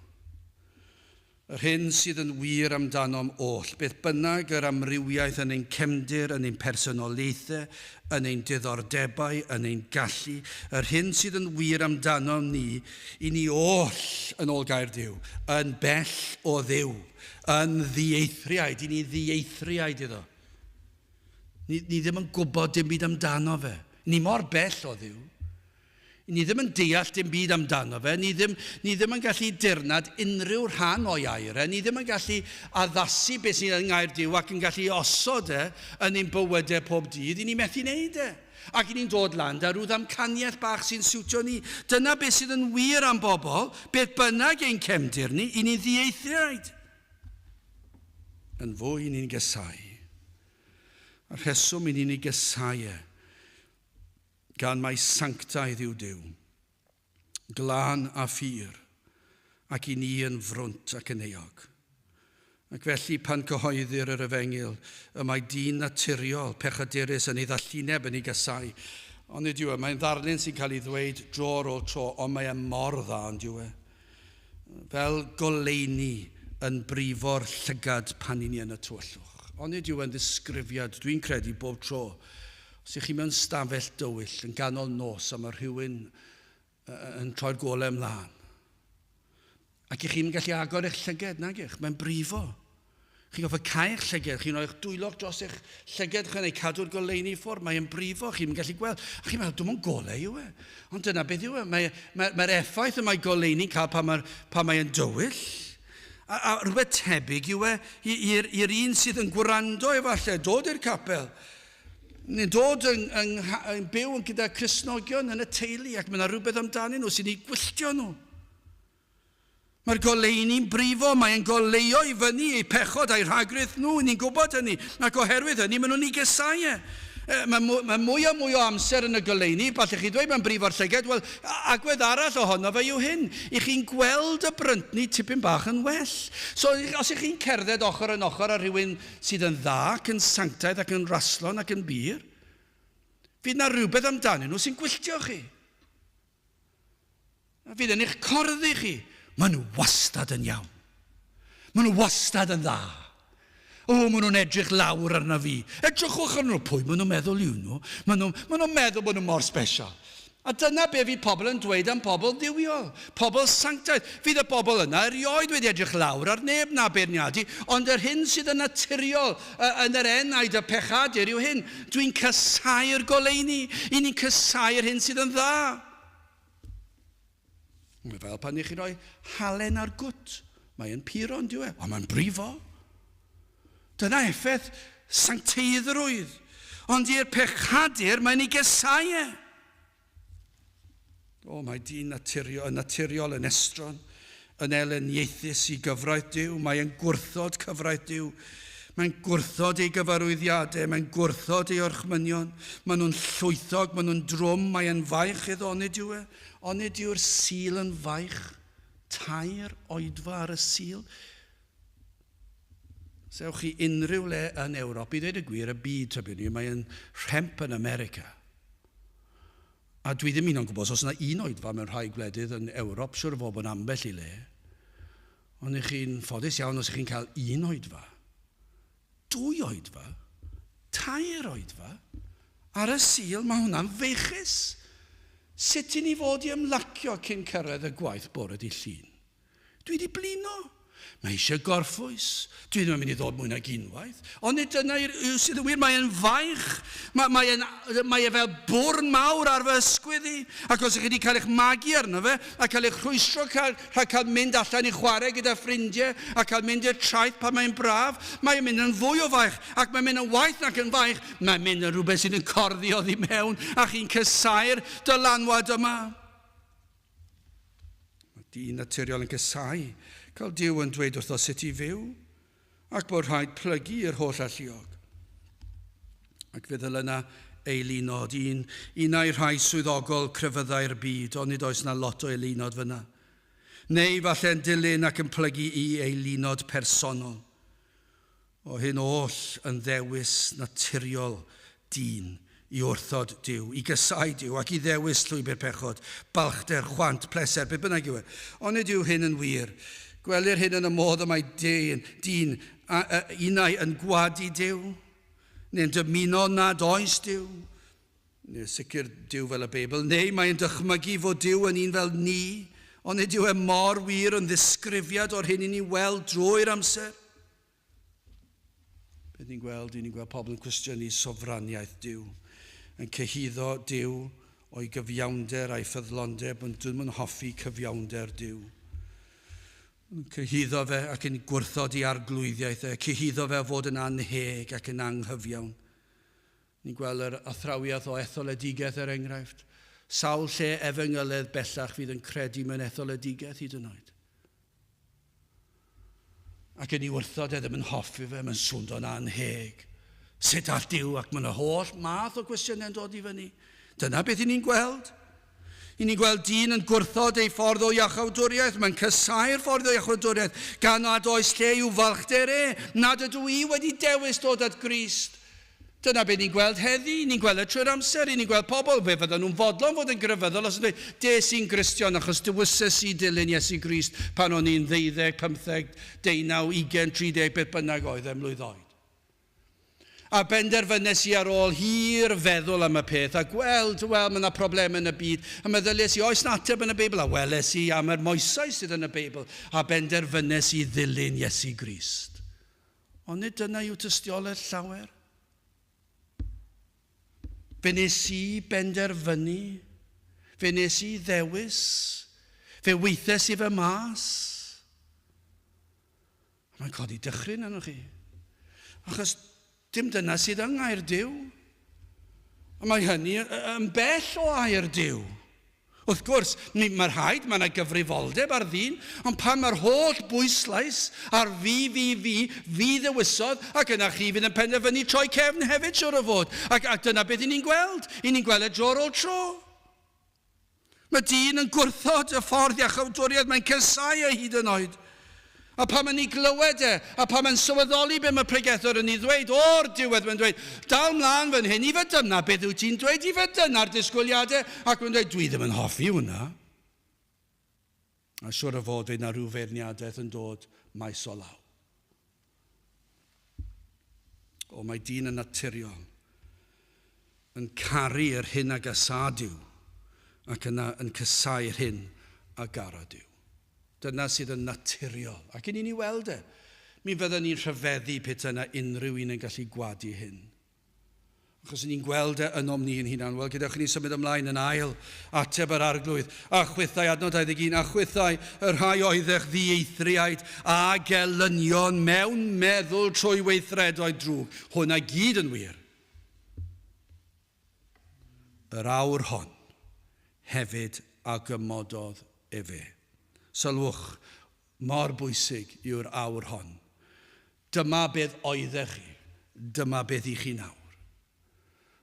Speaker 1: Yr hyn sydd yn wir amdanom oll, beth bynnag yr amrywiaeth yn ein cefndir, yn ein personoliaethau, yn ein diddordebau, yn ein gallu, yr hyn sydd yn wir amdanom ni, i ni oll, yn ôl gair Duw, yn bell o Dduw. Yn ddieithriaid, i ni ddieithriaid iddo. Ni, ni ddim yn gwybod dim byd amdano fe. Ni mor bell o Dduw. Ni ddim yn deall dim byd amdano fe. Ni ddim, ni ddim yn gallu dirnad unrhyw rhan o'i air e. Ni ddim yn gallu addasu beth sy'n yng ngair Duw ac yn gallu osod e yn ein bywydau pob dydd. I ni methu wneud e. Ac i ni'n dod lan 'da rhyw ddamcaniaeth bach sy'n siwtio ni. Dyna beth sydd yn wir am bobl, beth bynnag ein cefndir ni, i ni'n ddieithriaid. Yn fwy ni'n gysau. A'r rheswm i ni'n ei gysau e, gan mai sanctaidd yw Duw, glân a phur, ac i ni yn frwnt ac yn euog. Ac felly, pan cyhoeddir yr efengyl, y mae dyn naturiol, pechadurus, yn ei ddallineb, yn ei gasau. Ond nid yw e, mae'n ddarlun sy'n cael ei ddweud dro ar ôl tro, ond mae e mor dda, ond yw e? Fel goleuni yn brifo'r llygad pan i ni yn y tywyllwch. Ond nid yw e'n ddisgrifiad, dwi'n credu, bob tro. Os ych chi mewn stafell dywyll yn ganol nos a mae rhywun yn troi'r golau ymlaen. Ac i chi'n gallu agor eich llyged, nag ych? Mae'n brifo. Chi'n goffa cau eich llyged, chi'n rhoi eich dwylo dros eich llyged, chi'n ei cadw'r goleuni i ffwrdd, mae'n brifo, chi'n gallu gweld. A chi'n meddwl, dwi'n mwyn golau yw e. Ond dyna beth yw e. Mae'r mae, mae effaith y mae goleuni'n cael pan mae'n pan mae dywyll. A, a rhywbeth tebyg yw e i'r un sydd yn gwrando efallai, dod i'r capel. Ni'n dod yn, yn, yn byw yn gyda Cristnogion yn y teulu ac mae yna rhywbeth amdanyn nhw sy'n eu gwylltio nhw. Mae'r goleuni'n brifo, mae'n goleuo i fyny eu pechod a'i rhagrith nhw, ni'n gwybod hynny, ac oherwydd hynny maen nhw'n ei gesau e. Mae, mae mwy a mwy o amser yn y goleuni, falle chi ddweud mae'n brifo'r llygad, wel, agwedd arall ohono fe yw hyn, i chi'n gweld y bryntni tipyn bach yn well. So, os ych chi'n cerdded ochr yn ochr â rhywun sydd yn dda ac yn sanctaidd ac yn raslon ac yn bur, fydd na rhywbeth amdanyn nhw sy'n gwylltio chi. A fydd yn eich corddi chi. Maen nhw wastad yn iawn. Maen nhw wastad yn dda. O, maen nhw'n edrych lawr arna fi. Edrychwch arnyn nhw. Pwy maen nhw'n meddwl yw nhw? Maen nhw'n maen nhw meddwl bod nhw mor special. A dyna be fydd pobl yn dweud am pobl dduwiol, pobl sanctaidd. Fydd y bobl yna erioed wedi edrych lawr ar neb na beirniadu, ond yr hyn sydd yn naturiol yn yr enaid y pechadur yw hyn, dwi'n casáu'r goleuni, i ni'n casáu'r hyn sydd yn dda. Mae fel pan i chi roi halen ar gwt, mae'n puro yn diwe, ond mae'n brifo. Dyna effaith sancteiddrwydd. Ond i'r pechadur mae'n ei gesau e. O, mae dyn naturiol, yn naturiol yn estron, yn elyniaethus i gyfraith Duw. Mae'n gwrthod cyfraith Duw. Mae'n gwrthod ei gyfarwyddiadau, mae'n gwrthod ei orchmynion. Maen nhw'n llwythog, maen nhw'n drwm, mae'n faich iddo, onid yw e? Onid yw'r Sul yn faich? Tair oedfa ar y Sul. Os ewch chi unrhyw le yn Ewrop, i ddweud y gwir, y byd, tybiwn i, mae'n rhemp yn America. A dwi ddim un o'n gwybod os oes yna un oedfa mewn rhai gwledydd yn Ewrop, siwr o fod bod ambell i le. Ond ych chi'n ffodus iawn os ych chi'n cael un oedfa, dwy oedfa, tair oedfa, ar y Sul, mae hwnna'n feichus. Sut i ni fod i ymlacio cyn cyrraedd y gwaith bore dydd Llun? Dwi wedi blino. Mae eisiau gorffwys. Dwi ddim yn mynd i ddod mwy nag unwaith. Ond nid dyna yw sydd yn wir. Mae'n faich. Mae, mae, en, mae e fel bwrn mawr ar fy ysgwydd i. Ac os ych chi wedi cael eich magu arno fe, a cael eich rhwystro cael, rhag cael mynd allan i chwarae gyda ffrindiau, a cael mynd i'r traeth pan mae'n braf, mae'n mynd yn fwy o faich. Ac mae'n mynd yn waeth nac yn faich. Mae'n mynd yn rhywbeth sydd yn corddi oddi mewn, a chi'n cysau'r dylanwad yma. Mae dyn naturiol yn casáu cael Duw yn dweud wrtho sut i fyw, ac bod rhaid plygu i'r holl alluog. Ac fe ddyle yna eilunod, un, unau rhai swyddogol crefyddau'r byd, ond nid oes yna lot o eilunod fyna. Neu falle'n dilyn ac yn plygu i eilunod personol. O hyn oll yn ddewis naturiol dyn i wrthod Duw, i gysau Duw ac i ddewis llwybr pechod, balchder, chwant, pleser, beth bynnag yw e. Ond nid yw hyn yn wir. Gwelir hyn yn y modd y mae dyn, dyn a, a, unau yn gwadu Duw, neu'n dymuno nad oes Duw, neu sicr Duw fel y Beibl, neu mae'n dychmygu fod Duw yn un fel ni, ond nid yw e mor wir yn ddisgrifiad o'r hyn i ni weld drwy'r amser. Beth ni'n gweld? Ni'n gweld pobl yn cwestiynu sofraniaeth Duw, yn cyhuddo Duw o'i gyfiawnder a'i ffyddlondeb, ond dyn nhw'n hoffi cyfiawnder Duw. Yn cyhuddo fe ac yn gwrthod i arglwyddiaeth e, cyhuddo fe o fod yn anheg ac yn anghyfiawn. Ni'n gweld yr athrawiaeth o etholedigaeth er enghraifft. Sawl lle efengyledd bellach fydd yn credu mewn etholedigaeth hyd yn oed. Ac yn ei wrthod e ddim yn hoffi fe, mae'n swndo'n anheg. Sut all Duw? Ac mae'n holl math o gwestiynau'n dod i fyny. Dyna beth i ni'n gweld. I ni'n gweld dyn yn gwrthod ei ffordd o iachawdwriaeth. Mae'n cysau'r ffordd o iachawdwriaeth gan nad oes lle i'w falchder e, nad ydw i wedi dewis dod at Grist. Dyna beth ni'n gweld heddi, ni'n gweld e trwy'r amser, ni'n gweld pobl, fe fydden nhw'n fodlon fod yn grefyddol os yn dweud, des i'n Gristion achos dewises i dilyn Iesu Grist pan o'n i'n ddeuddeg, pymtheg, deunaw, ugain, trideg, beth bynnag oedd e mlwydd oed. A benderfynes i ar ôl hir feddwl am y peth a gweld, wel, mae yna problemau yn y byd, a meddyliais i, oes na ateb yn y Beibl? A weles i am yr moesau sydd yn y Beibl, a benderfynes i ddilyn Iesu Grist. Ond nid dyna yw tystiolaeth llawer. Fe nes i benderfynu, fe nes i ddewis, fe weithes i fy mas. Mae'n codi dychryn arnoch chi. Achos dim dyna sydd yng ngair Duw. A mae hynny yn bell o air Duw. Wrth gwrs, mae rhaid, mae yna gyfrifoldeb ar ddyn, ond pan mae'r holl bwyslais ar fi, fi, fi, fi ddewisodd, ac yna chi fydd yn penderfynu troi cefn hefyd, siwr o fod. Ac, ac dyna beth i ni'n gweld. I ni'n gweld e dro ar ôl tro. Mae dyn yn gwrthod y ffordd iachawdwriaeth, mae'n cysau e hyd yn oed. A pan mae'n ei glywed e, a pan mae'n sylweddoli be mae pregethwr yn ei ddweud, o'r diwedd mae'n dweud, dal mlaen fan hyn, i fe dyna beth wyt ti'n dweud, i fe dyna'r disgwyliadau, ac mae'n dweud, dwi ddim yn hoffi hwnna. A siwr o fod fe na rhyw feirniadaeth yn dod maes o law. O, mae dyn yn naturiol yn caru yr hyn a gasâ Duw ac yna yn cysau'r hyn a gara Duw. Dyna sydd yn naturiol. Ac i ni'n ei weld e. Mi fydden ni'n rhyfeddu petai yna unrhyw un yn gallu gwadu hyn. Achos ni'n gweld e ynom ni yn hunan. Wel, gadewch i ni symud ymlaen yn ail ateb yr arglwydd. A chwithau, adnod 21, a chwithau y rhai oeddech ddieithriaid a gelynion mewn meddwl trwy weithredoedd drwg. Hwna gyd yn wir. Yr awr hon hefyd a gymododd efe. Sylwch, mor bwysig yw'r awr hon. Dyma beth oeddech chi, dyma beth i chi nawr.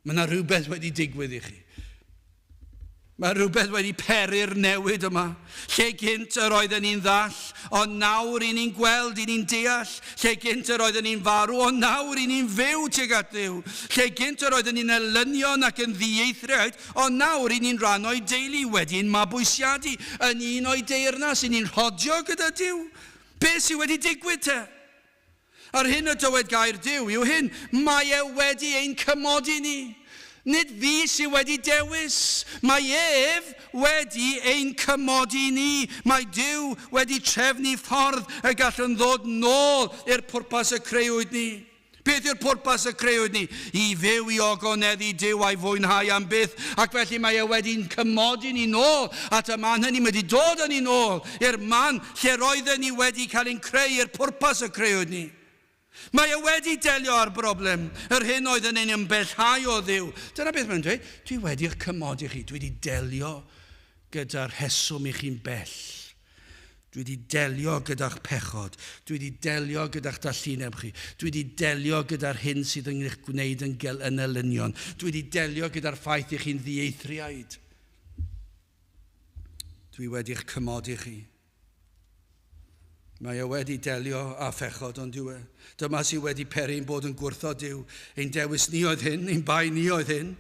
Speaker 1: Mae yna rhywbeth wedi digwydd i chi. Mae rhywbeth wedi peri'r newid yma. Lle gynt yr oedden ni'n ddall, ond nawr i ni'n gweld, i ni'n deall. Lle gynt yr oedden ni'n farw, ond nawr i ni'n fyw tuag at Dduw. Lle gynt yr oedden ni'n elynion ac yn ddieithriaid, ond nawr i ni'n rhan o'i deulu, wedi'n mabwysiadu yn un o'i deyrnas, i ni'n rhodio gyda Duw. Be sydd wedi digwydd te? A'r hyn y dywed gair Duw yw hyn, mae e wedi ein cymodi ni. Nid fi sydd wedi dewis. Mae ef wedi ein cymodi ni. Mae Duw wedi trefnu ffordd y gallwn ddod nôl i'r pwrpas y creuwyd ni. Beth yw'r pwrpas y creuwyd ni? I fyw i ogoneddu Duw a'i fwynhau am byth. Ac felly mae e wedi'n cymodi ni nôl at y man hynny. Mae wedi dod â ni nôl i'r man lle roedden ni wedi cael ein creu, i'r pwrpas y creuwyd ni. Mae e wedi delio â'r broblem, yr hyn oedd yn ein ymbellhau o Dduw. Dyna beth mae'n dweud, dwi wedi'ch cymodi chi, dwi wedi delio gyda'r rheswm i chi'n bell. Dwi wedi delio gyda'ch pechod. Dwi wedi delio gyda'ch dallineb chi. Dwi wedi delio gyda'r hyn sydd yn eich gwneud yn, gel, yn elynion. Dwi wedi delio gyda'r ffaith i chi'n ddieithriaid. Dwi wedi'ch cymodi chi. Mae e wedi delio â phechod, ond yw e? Dyma sydd wedi peri'n bod yn gwrthod Duw. Ein dewis ni oedd hyn, ein bai ni oedd hyn.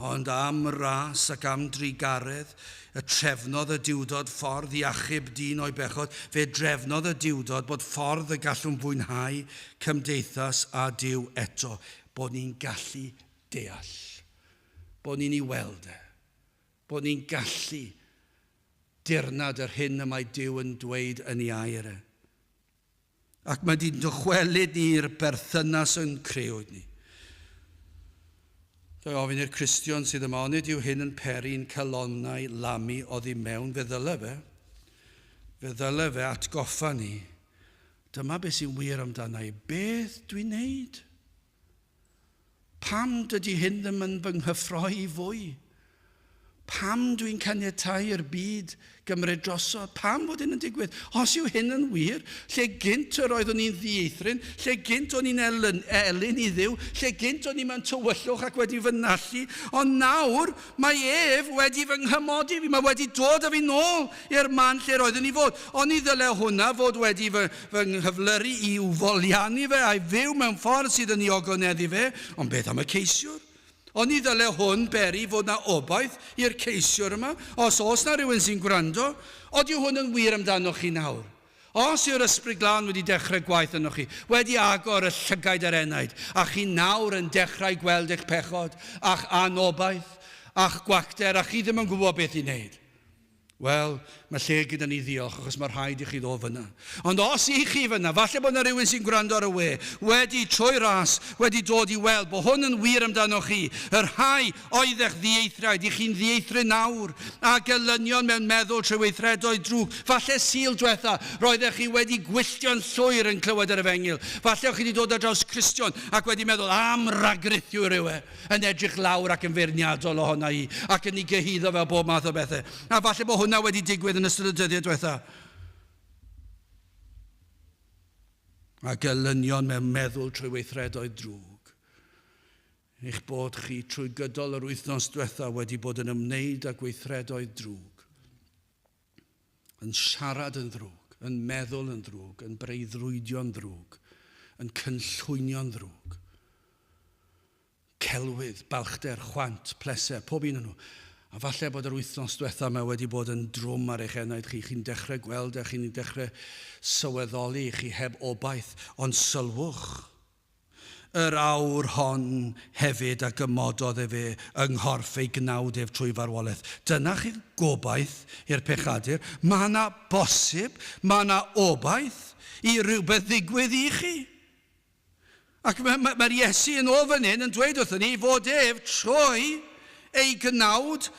Speaker 1: Ond am ras ac am drugaredd, y trefnodd y Duwdod ffordd i achub dyn o'i bechod. Fe drefnodd y Duwdod bod ffordd y gallwn fwynhau cymdeithas â Duw eto. Bod ni'n gallu deall. Bod ni'n ei weld e. Bod ni'n gallu dirnad yr hyn y mae Duw yn dweud yn ei air e. Ac mae di'n dychwelyd ni i'r berthynas yn creuwyd ni. Ga i ofyn i'r Cristion sydd yma, onid yw hyn yn peri'n calonnau lamu oddi mewn? Fe ddyle fe. Fe ddyle fe atgoffa ni. Dyma beth sy'n wir amdana i. Beth dwi'n neud? Pam dydy hyn ddim yn fy nghyffroi i fwy? Pam dwi'n caniatáu i'r byd gymryd drosodd? Pam fod hyn yn digwydd? Os yw hyn yn wir, lle gynt yr oeddwn i'n ddieithryn, lle gynt o'n i'n elyn, elyn i Dduw, lle gynt o'n i mewn tywyllwch ac wedi fy nallu, ond nawr mae ef wedi fy nghymodi fi, mae wedi dod â fi nôl i'r man lle roeddwn i fod. Oni ddyle hwnna fod wedi fy, fy nghyflyru i'w foliannu fe a'i fyw mewn ffordd sydd yn ei ogoneddu fe? Ond beth am y ceisiwr? Oni ddyle hwn beri fod na obaith i'r ceisiwr yma? Os oes na rhywun sy'n gwrando, odyw hwn yn wir amdanoch chi nawr? Os yw'r Ysbryd Glân wedi dechrau gwaith ynoch chi, wedi agor y llygaid a'r enaid, a chi nawr yn dechrau gweld eich pechod, a'ch anobaith, a'ch gwacter, a chi ddim yn gwybod beth i wneud. Wel, mae lle gyda ni ddiolch, achos mae rhaid i chi ddod fyna. Ond os i chi fyna, falle bod yna rhywun sy'n gwrando ar y we, wedi, trwy ras, wedi dod i weld bod hwn yn wir amdanoch chi, y rhai oeddech ddieithriaid, i chi'n ddieithryn nawr, a gelynion mewn meddwl trwy weithredoedd drwg. Falle Sul diwetha, roeddech chi wedi gwylltio'n llwyr yn clywed yr efengyl. Falle o'ch chi wedi dod ar draws Cristion ac wedi meddwl, am ragrithiwr yw e. yn edrych lawr ac yn feirniadol ohona i, ac yn ei gyhuddo fel bob math o bethau. A falle bod hwnna wedi digwydd yn ystod y dyddiau diwetha. A gelynion mewn meddwl trwy weithredoedd drwg. Eich bod chi trwy gydol yr wythnos diwetha wedi bod yn ymwneud â gweithredoedd drwg. Yn siarad yn ddrwg, yn meddwl yn ddrwg, yn breuddwydio'n ddrwg, yn cynllwynio'n ddrwg. Celwydd, balchder, chwant, pleser, pob un o'n nhw. A falle bod yr wythnos diwetha yma wedi bod yn drwm ar eich enaid chi. Chi'n dechrau gweld e, chi'n dechrau sylweddoli chi heb obaith. Ond sylwch, Yr awr hon hefyd a gymododd efe yng nghorff ei gnawd ef trwy farwolaeth. Dyna chi'r gobaith i'r pechadur. Mae yna bosib, mae yna obaith i rywbeth ddigwydd i chi. Ac mae'r mae, mae Iesu yn ôl fan hyn yn dweud wrthyn ni fod ef trwy ei gnawd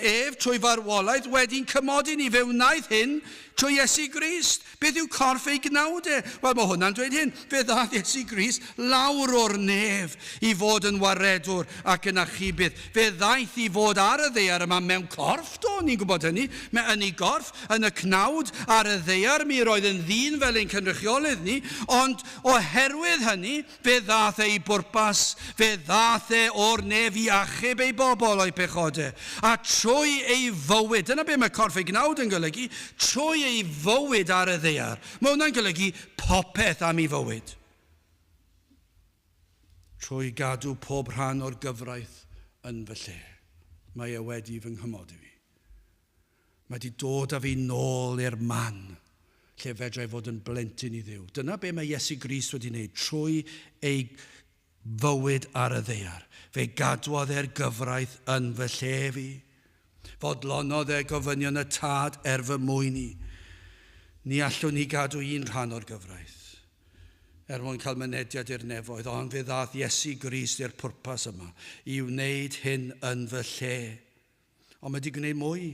Speaker 1: ef trwy farwolaeth wedi'n cymodi ni. Fe wnaeth hyn trwy Iesu Grist. Beth yw corff ei gnawd e? Wel, mae hwnna'n dweud hyn. Fe ddaeth Iesu Grist lawr o'r nef i fod yn waredwr ac yn achubydd. Fe ddaeth i fod ar y ddaear yma mewn corff, do, ni'n gwybod hynny. Mae yn ei gorff, yn y cnawd, ar y ddaear, mi roedd yn ddyn fel ein cynrychiolydd ni, ond oherwydd hynny, Fe ddaeth e i bwrpas, fe ddaeth e o'r nef i achub ei bobl o'i pechode, a trwy ei fywyd, dyna be mae corff ei gnawd yn golygu, trwy ei fywyd ar y ddaear. Mae hwnna'n golygu popeth am ei fywyd. Trwy gadw pob rhan o'r gyfraith yn fy lle, mae e wedi fy nghymodi fi. Mae wedi dod â fi nôl i'r man lle fedrai fod yn blentyn i Dduw. Dyna be mae Iesu Grist wedi wneud trwy ei fywyd ar y ddaear. Fe gadwodd e'r gyfraith yn fy lle fi. Fodlonodd e gofynion y Tad er fy mwyn i. Ni allwn ni gadw un rhan o'r gyfraith er mwyn cael mynediad i'r nefoedd, ond fe ddaeth Iesu Grist i'r pwrpas yma, i wneud hyn yn fy lle. Ond mae wedi gwneud mwy.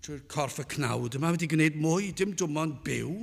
Speaker 1: Trwy'r corff y cnawd yma, wedi gwneud mwy, dim dwmon byw,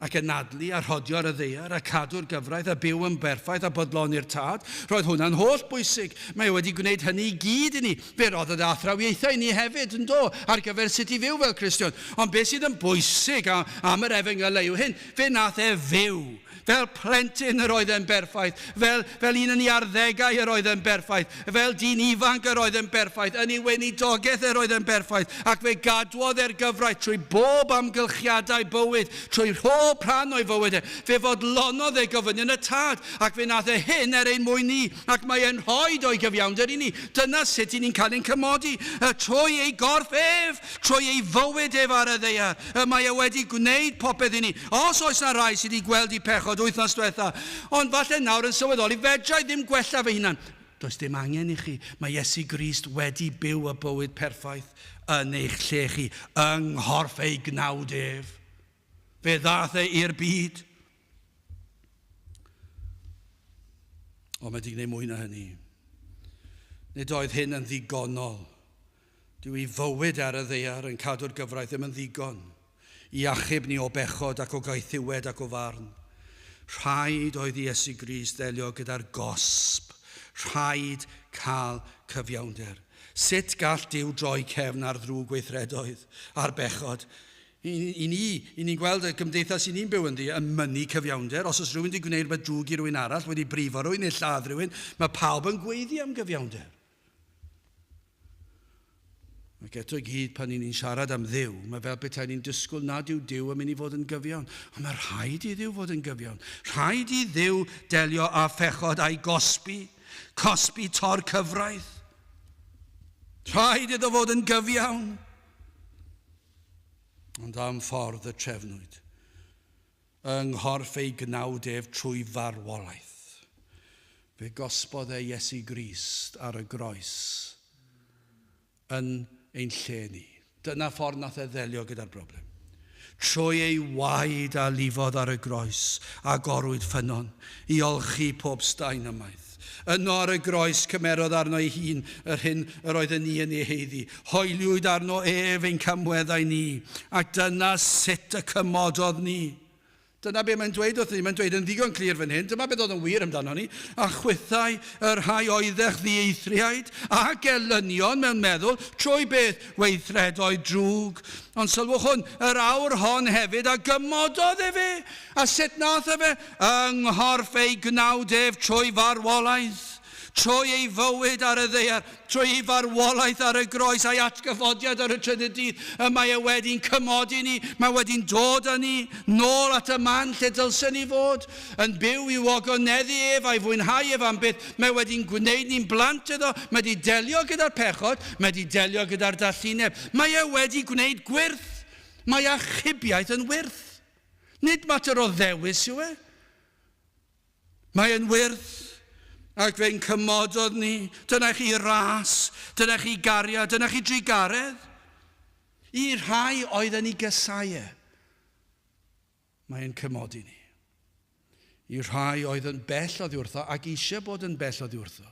Speaker 1: ac anadlu a rhodio ar y ddaear a cadw'r gyfraith a byw yn berffaith a bodloni'r Tad. Roedd hwnna'n holl bwysig. Mae e wedi gwneud hynny i gyd i ni. Fe roddodd e athrawiaethau i ni hefyd, yn do, ar gyfer sut i fyw fel Cristion. Ond beth sydd yn bwysig am yr efengylau yw hyn, fe nath e fyw. Fel plentyn yr oedd e'n berffaith, fel, fel un yn ei arddegau yr oedd e'n berffaith, fel dyn ifanc yr oedd e'n berffaith, yn ei weinidogaeth yr oedd e'n berffaith, ac fe gadwodd e'r gyfraith trwy bob amgylchiadau bywyd, trwy rhob rhan o'i fywyd e. Fe fodlonodd e gofynion y Tad, ac fe nath e hyn er ein mwyn ni, ac mae e'n rhoid o'i gyfiawnder i ni. Dyna sut i ni'n cael ein cymodi, trwy ei gorff ef, Trwy ei fywyd ef ar y ddaear, y mae e wedi gwneud popeth i ni. Os oes 'na rai sydd 'di gweld eu pechod wythnos dwetha, ond falle nawr yn sylweddoli, fedra i ddim gwella fy hunan. Does dim angen i chi. Mae Iesu Grist wedi byw y bywyd perffaith yn eich lle chi, yng nghorff ei gnawd ef. Fe ddaeth e i'r byd. Ond mae wedi gwneud mwy na hynny. Nid oedd hyn yn ddigonol. Dyw ei fywyd ar y ddaear yn cadw'r gyfraith ddim yn ddigon i achub ni o bechod ac o gaethiwed ac o farn. Rhaid oedd i Iesu Grist ddelio gyda'r gosb. Rhaid cael cyfiawnder. Sut gall Duw droi cefn ar ddrwg weithredoedd, ar bechod? I, i ni, i ni'n gweld y gymdeithas i ni'n byw ynddi yn mynnu cyfiawnder. Os oes rhywun wedi gwneud rhywbeth drwg i rywun arall, wedi brifo rhywun neu lladd rhywun, mae pawb yn gweiddi am gyfiawnder. Ac eto i gyd, pan ni'n siarad am Dduw, mae fel petai ni'n disgwyl nad yw Duw yn mynd i fod yn gyfiawn. Ond mae rhaid i Dduw fod yn gyfiawn. Rhaid i Dduw delio â phechod a'i gosbi, cosbi tor cyfraith. Rhaid iddo fod yn gyfiawn. Ond am ffordd y trefnwyd yng nghorff ei gnawd ef trwy farwolaeth. Fe gosbodd e Iesu Grist ar y groes yn ein lle ni. Dyna ffordd nath e ddelio gyda'r broblem. Trwy ei waed a lifodd ar y groes, agorwyd ffynnon i olchi pob staen ymaith. Yno ar y groes cymerodd arno ei hun yr hyn yr oedden ni yn ei haeddu. Hoeliwyd arno ef ein camweddau ni, ac dyna sut y cymododd ni. Dyna be mae'n dweud wrthyn ni. Mae'n dweud yn ddigon clir fan hyn, dyma beth oedd yn wir amdano ni, a chwithau y rhai oeddech ddieithriaid a gelynion mewn meddwl, trwy beth? Weithredoedd drwg. Ond sylwch hwn, yr awr hon hefyd a gymododd efe. A sut nath efe? Yng nghorff ei gnawd ef trwy farwolaeth, trwy ei fywyd ar y ddaear, trwy ei farwolaeth ar y groes a'i atgyfodiad ar y trydydd dydd, y mae e wedi'n cymodi ni, mae wedi'n dod â ni nôl at y man lle dylsen ni fod, yn byw i'w ogoneddu ef a'i fwynhau ef am byth. Mae wedi'n gwneud ni'n blant iddo, mae wedi delio gyda'r pechod, mae wedi delio gyda'r dallineb. Mae e wedi gwneud gwyrth. Mae achubiaeth yn wyrth. Nid mater o ddewis yw e. Mae e'n wyrth ac fe'n cymododd ni. Dyna chi ras, dyna chi gariad, dyna chi drugaredd. I rhai oedd yn ei gysau e, mae e'n cymodi ni. I rhai oedd yn bell oddi wrtho ac eisiau bod yn bell oddi wrtho.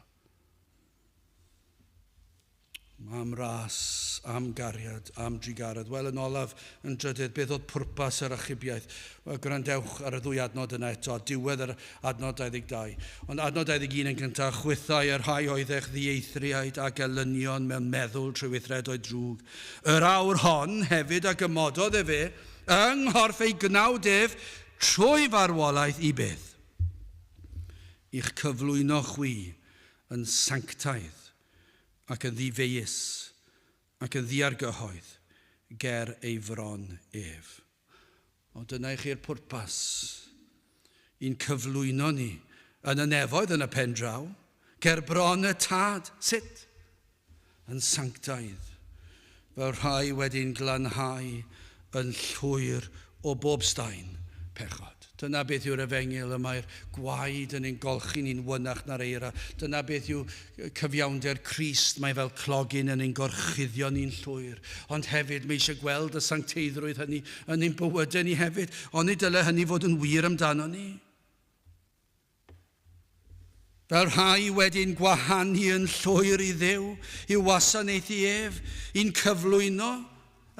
Speaker 1: Am ras, am gariad, am drugaredd. Wel, yn olaf, yn drydydd, beth oedd pwrpas yr achubiaeth? Wel, gwrandewch ar y ddwy adnod yna eto, a diwedd yr adnod 22. Ond adnod 21 yn gyntaf, chwithau y rhai oeddech ddieithriaid a gelynion mewn meddwl trwy weithredoedd drwg. Yr awr hon hefyd a gymododd efe yng nghorff ei gnawd ef trwy farwolaeth i beth? I'ch cyflwyno chwi yn sanctaidd ac yn ddifeius ac yn ddiargyhoedd ger ei fron ef. O, dyna i chi'r pwrpas i'n cyflwyno ni yn y nefoedd yn y pen draw, ger bron y Tad. Sut? Yn sanctaidd, fel rhai wedi'n glanhau yn llwyr o bob staen. pechod. Dyna beth yw'r efengyl y mae'r gwaed yn ein golchi ni'n wynach na'r eira. Dyna beth yw cyfiawnder Crist, mae fel clogyn yn ein gorchuddio ni'n llwyr. Ond hefyd mae eisiau gweld y sancteiddrwydd hynny yn ein bywydau ni hefyd. Onid dyle hynny fod yn wir amdano ni? Fel rhai wedi'n gwahanu yn llwyr i Dduw, i'w wasanaethu ef, i'n cyflwyno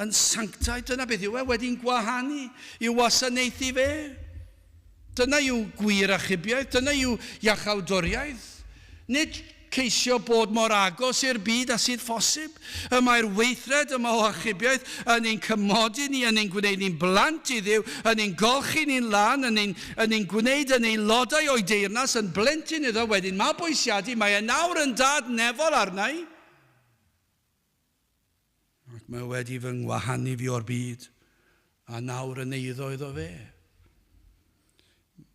Speaker 1: yn sanctaidd. Dyna beth yw e, wedi'n gwahanu i'w wasanaethu fe. Dyna yw gwir achubiaeth, dyna yw iachawdwriaeth. Nid ceisio bod mor agos i'r byd â sydd phosib. Y mae'r weithred yma o achubiaeth yn ein cymodi ni, yn ein gwneud ni'n blant i Dduw, yn ein golchi ni'n lân, yn ein, yn ein gwneud yn aelodau o'i deyrnas, yn blentyn iddo, wedi'n mabwysiadu, mae e nawr yn dad nefol arna i. Ac mae wedi fy ngwahanu fi o'r byd, a nawr yn eiddo iddo fe.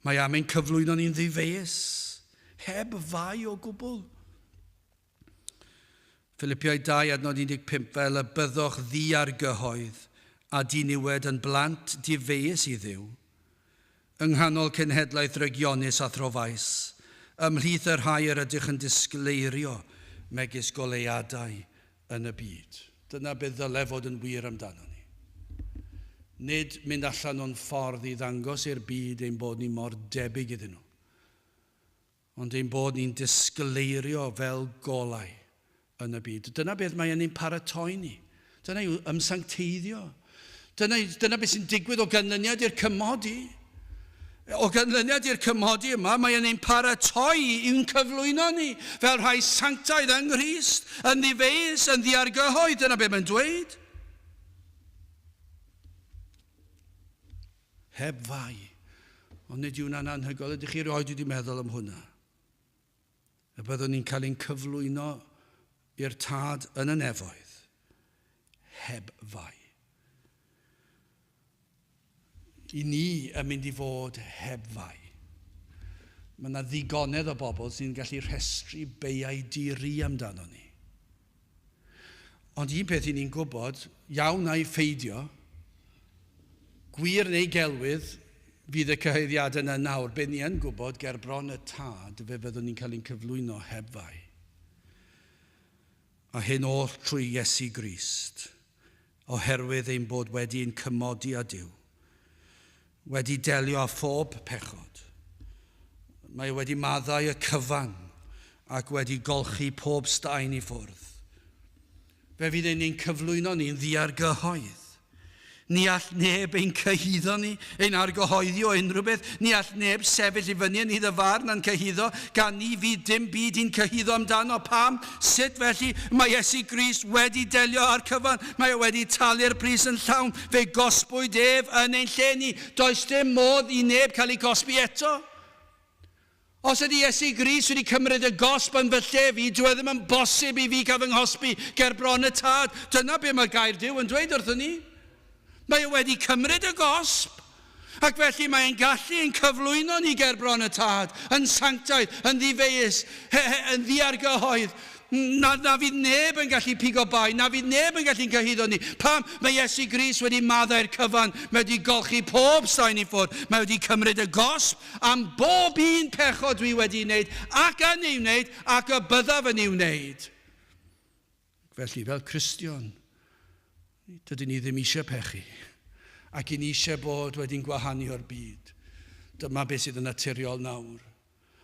Speaker 1: Mae am ein cyflwyno ni'n ddifeus, heb fai o gwbl. Philipiaid 2 adnod 15 fel y byddwch ddiargyhoedd a diniwed yn blant difeus i Dduw, yng nghanol cenhedlaeth ddrygionus a throfaus, ymhlith y rhai yr ydych yn disgleirio megis goleuadau yn y byd. Dyna beth ddyle fod yn wir amdano ni. Nid mynd allan o'n ffordd i ddangos i'r byd ein bod ni mor debyg iddyn nhw, ond ein bod ni'n disgleirio fel golau yn y byd. Dyna beth mae yn ein paratoi ni. Dyna yw ymsancteiddio. Dyna, dyna beth sy'n digwydd o ganlyniad i'r cymodi. O ganlyniad i'r cymodi yma, mae yn ein paratoi i'n cyflwyno ni fel rhai sanctaidd yng Nghrist, yn ddifeus, yn ddiargyhoedd. Dyna beth mae'n dweud. Heb fai. Ond nid yw'n anhygoel. Ydych chi erioed wedi meddwl am hwnna? Y byddwn ni'n cael ein cyflwyno i'r Tad yn y nefoedd, heb fai. I ni yn mynd i fod heb fai. Mae yna ddigonedd o bobl sy'n gallu rhestru beiau di-ri amdano ni. Ond un peth i ni'n gwybod, iawn a'i pheidio, gwir neu gelwydd, fydd y cyhoeddiadau yna nawr. Be ni yn gwybod, ger bron y Tad, fe fyddwn ni'n cael ein cyflwyno heb fai. A hyn oll trwy Iesu Grist, oherwydd ein bod wedi ein cymodi â Duw, wedi delio â phob pechod. Mae wedi maddau y cyfan ac wedi golchi pob staen i ffwrdd. Fe fydd ein ein cyflwyno ni'n ddiargyhoedd. Ni all neb ein cyhuddo ni, ein argyhoeddi o unrhyw beth. Ni all neb sefyll i fyny yn iddo farn a'n cyhuddo, gan ni fydd dim byd i'n cyhuddo amdano. Pam? Sut felly? Mae Iesu Grist wedi delio â'r cyfan. Mae e wedi talu'r pris yn llawn. Fe gosbwyd ef yn ein lle ni. Does dim modd i neb cael ei gosbi eto. Os ydy Iesu Grist wedi cymryd y gosb yn fy lle fi, dyw e ddim yn bosib i fi gael fy nghosbi ger bron y Tad. Dyna be mae gair Duw yn dweud wrthon ni. Mae e wedi cymryd y gosb, ac felly mae e'n gallu ein cyflwyno ni ger bron y Tad, yn sanctaidd, yn ddifeus, yn ddiargyhoedd. Na, na fydd neb yn gallu pigo bai, na fydd neb yn gallu'n cyhuddo ni. Pam? Mae Iesu Grist wedi maddau'r cyfan, mae wedi golchi pob staen i ffwrdd, mae wedi cymryd y gosb am bob un pechod dwi wedi ei wneud ac yn ei wneud ac y byddaf yn ei wneud. Felly, fel Cristion, dydyn ni ddim eisiau pechu ac i ni eisiau bod wedi'n gwahanu o'r byd. Dyma beth sydd yn naturiol nawr.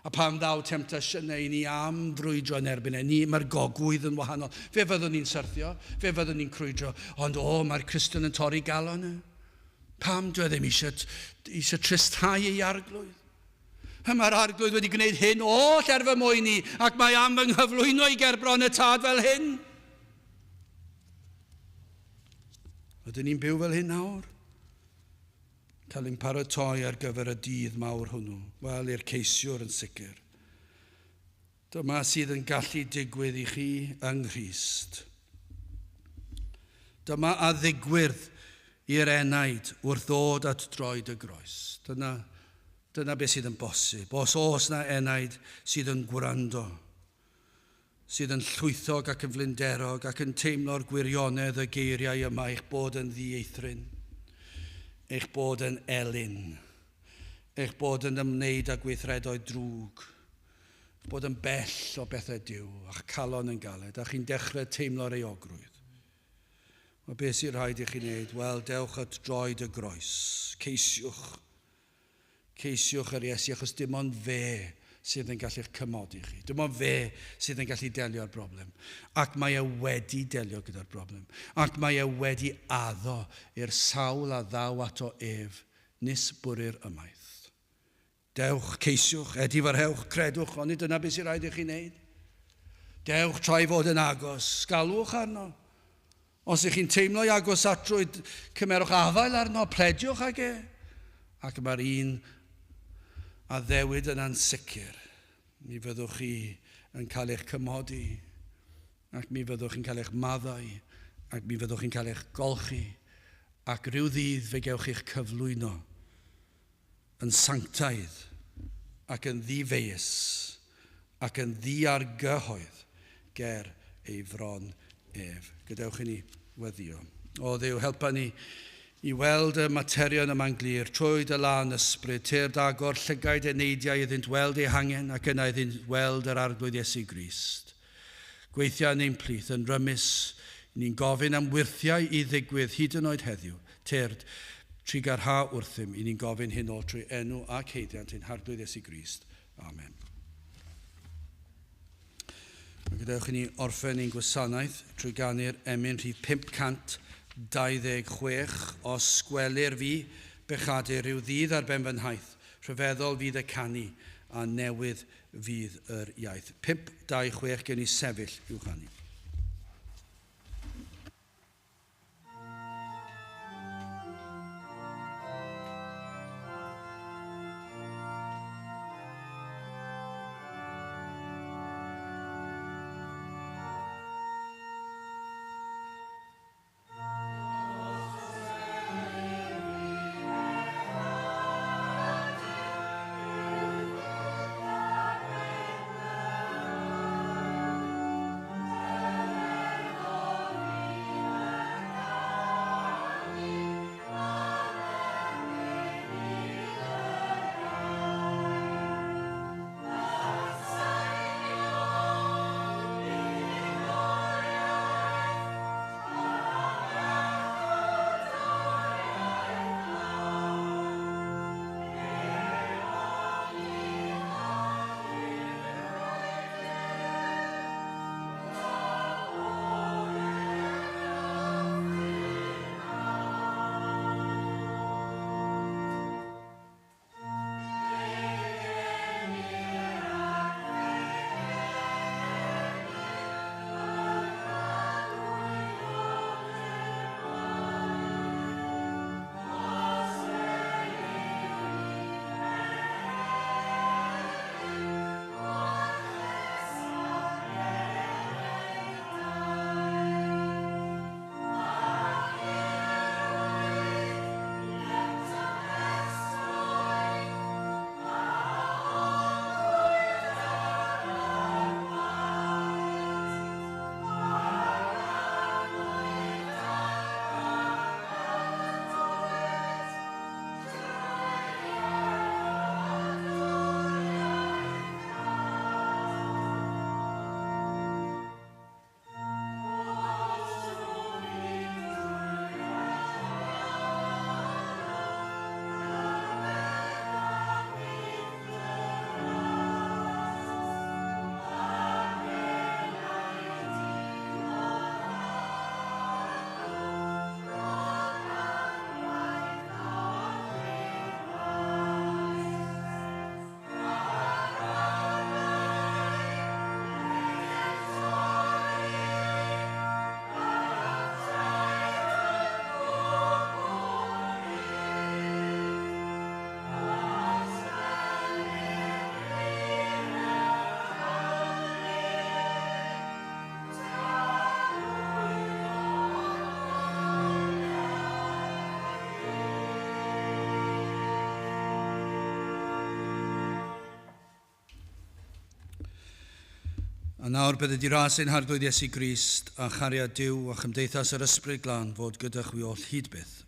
Speaker 1: A pan ddaw temtasiynau i ni am frwydro yn erbyn e, ni, mae'r gogwydd yn wahanol. Fe fyddwn ni'n syrthio, fe fyddwn ni'n crwydro, ond o, mae'r Cristion yn torri galon e. Pam dwi e ddim eisiau, eisiau tristhau ei arglwydd? A mae'r arglwydd wedi gwneud hyn oll er fy mwyn i, ac mae am fy nghyflwyno i gerbron y tad fel hyn. Ydyn ni'n byw fel hyn nawr? Cael ein paratoi ar gyfer y dydd mawr hwnnw. Wel, i'r ceisiwr yn sicr. Dyma sydd yn gallu digwydd i chi yng Nghrist. Dyma a ddigwydd i'r enaid wrth ddod at droed y groes. Dyna, dyna beth sydd yn bosib. Os oes na enaid sydd yn gwrando, sydd yn llwythog ac yn flinderog ac yn teimlo'r gwirionedd y geiriau yma eich bod yn ddieithryn, eich bod yn elyn. eich bod yn ymwneud â gweithredoedd drwg, eich bod yn bell o bethau Duw, a'ch calon yn galed, a chi'n dechrau teimlo'r euogrwydd. Wel, beth sy'n rhaid i chi wneud? Wel, dewch at droed y groes. Ceisiwch. Ceisiwch yr Iesu, achos dim ond fe sydd yn gallu'ch cymodi chi. Dim ond fe sydd yn gallu delio â'r broblem. Ac mae e wedi delio gyda'r broblem. Ac mae e wedi addo i'r sawl a ddaw ato ef, nis bwrir ymaith. Dewch, ceisiwch, edifarhewch, credwch, onid dyna beth sy'n rhaid i chi wneud? Dewch tra ei fod yn agos, galwch arno. Os ych chi'n teimlo'i agosatrwydd, cymerwch afael arno, plediwch ag e. Ac mae'r un addewid yna'n sicr. Mi fyddwch chi yn cael eich cymodi, ac mi fyddwch chi'n cael eich maddau, ac mi fyddwch chi'n cael eich golchi, ac rhyw ddydd fe gewch chi'ch cyflwyno yn sanctaidd ac yn ddi-feius ac yn ddiargyhoedd ger ei fron ef. Gadewch i ni weddïo. O Dduw, helpa ni i weld y materion yma'n glir, trwy dy lân ysbryd, tyrd agor llygaid eneidiau iddynt weld eu hangen ac yna iddynt weld yr Arglwydd Iesu Grist. Gweithia yn ein plith yn rymus, ni'n gofyn am wyrthiau i ddigwydd hyd yn oed heddiw. Tyrd, trugarha wrthym, i ni'n gofyn hyn oll trwy enw ac haeddiant ein Harglwydd Iesu Grist. Amen. A gadewch i ni orffen ein gwasanaeth trwy ganu'r emyn rhif 526, Os gwelir fi, bechadur, rhyw ddydd ar ben fy nhaith, rhyfeddol fydd y canu, a newydd fydd yr iaith. 526 gen i sefyll i'w chanu. A nawr bydde di ras ein Harglwydd Iesu Grist a chariad Duw a chymdeithas yr Ysbryd Glân fod gyda chwi oll hyd byth.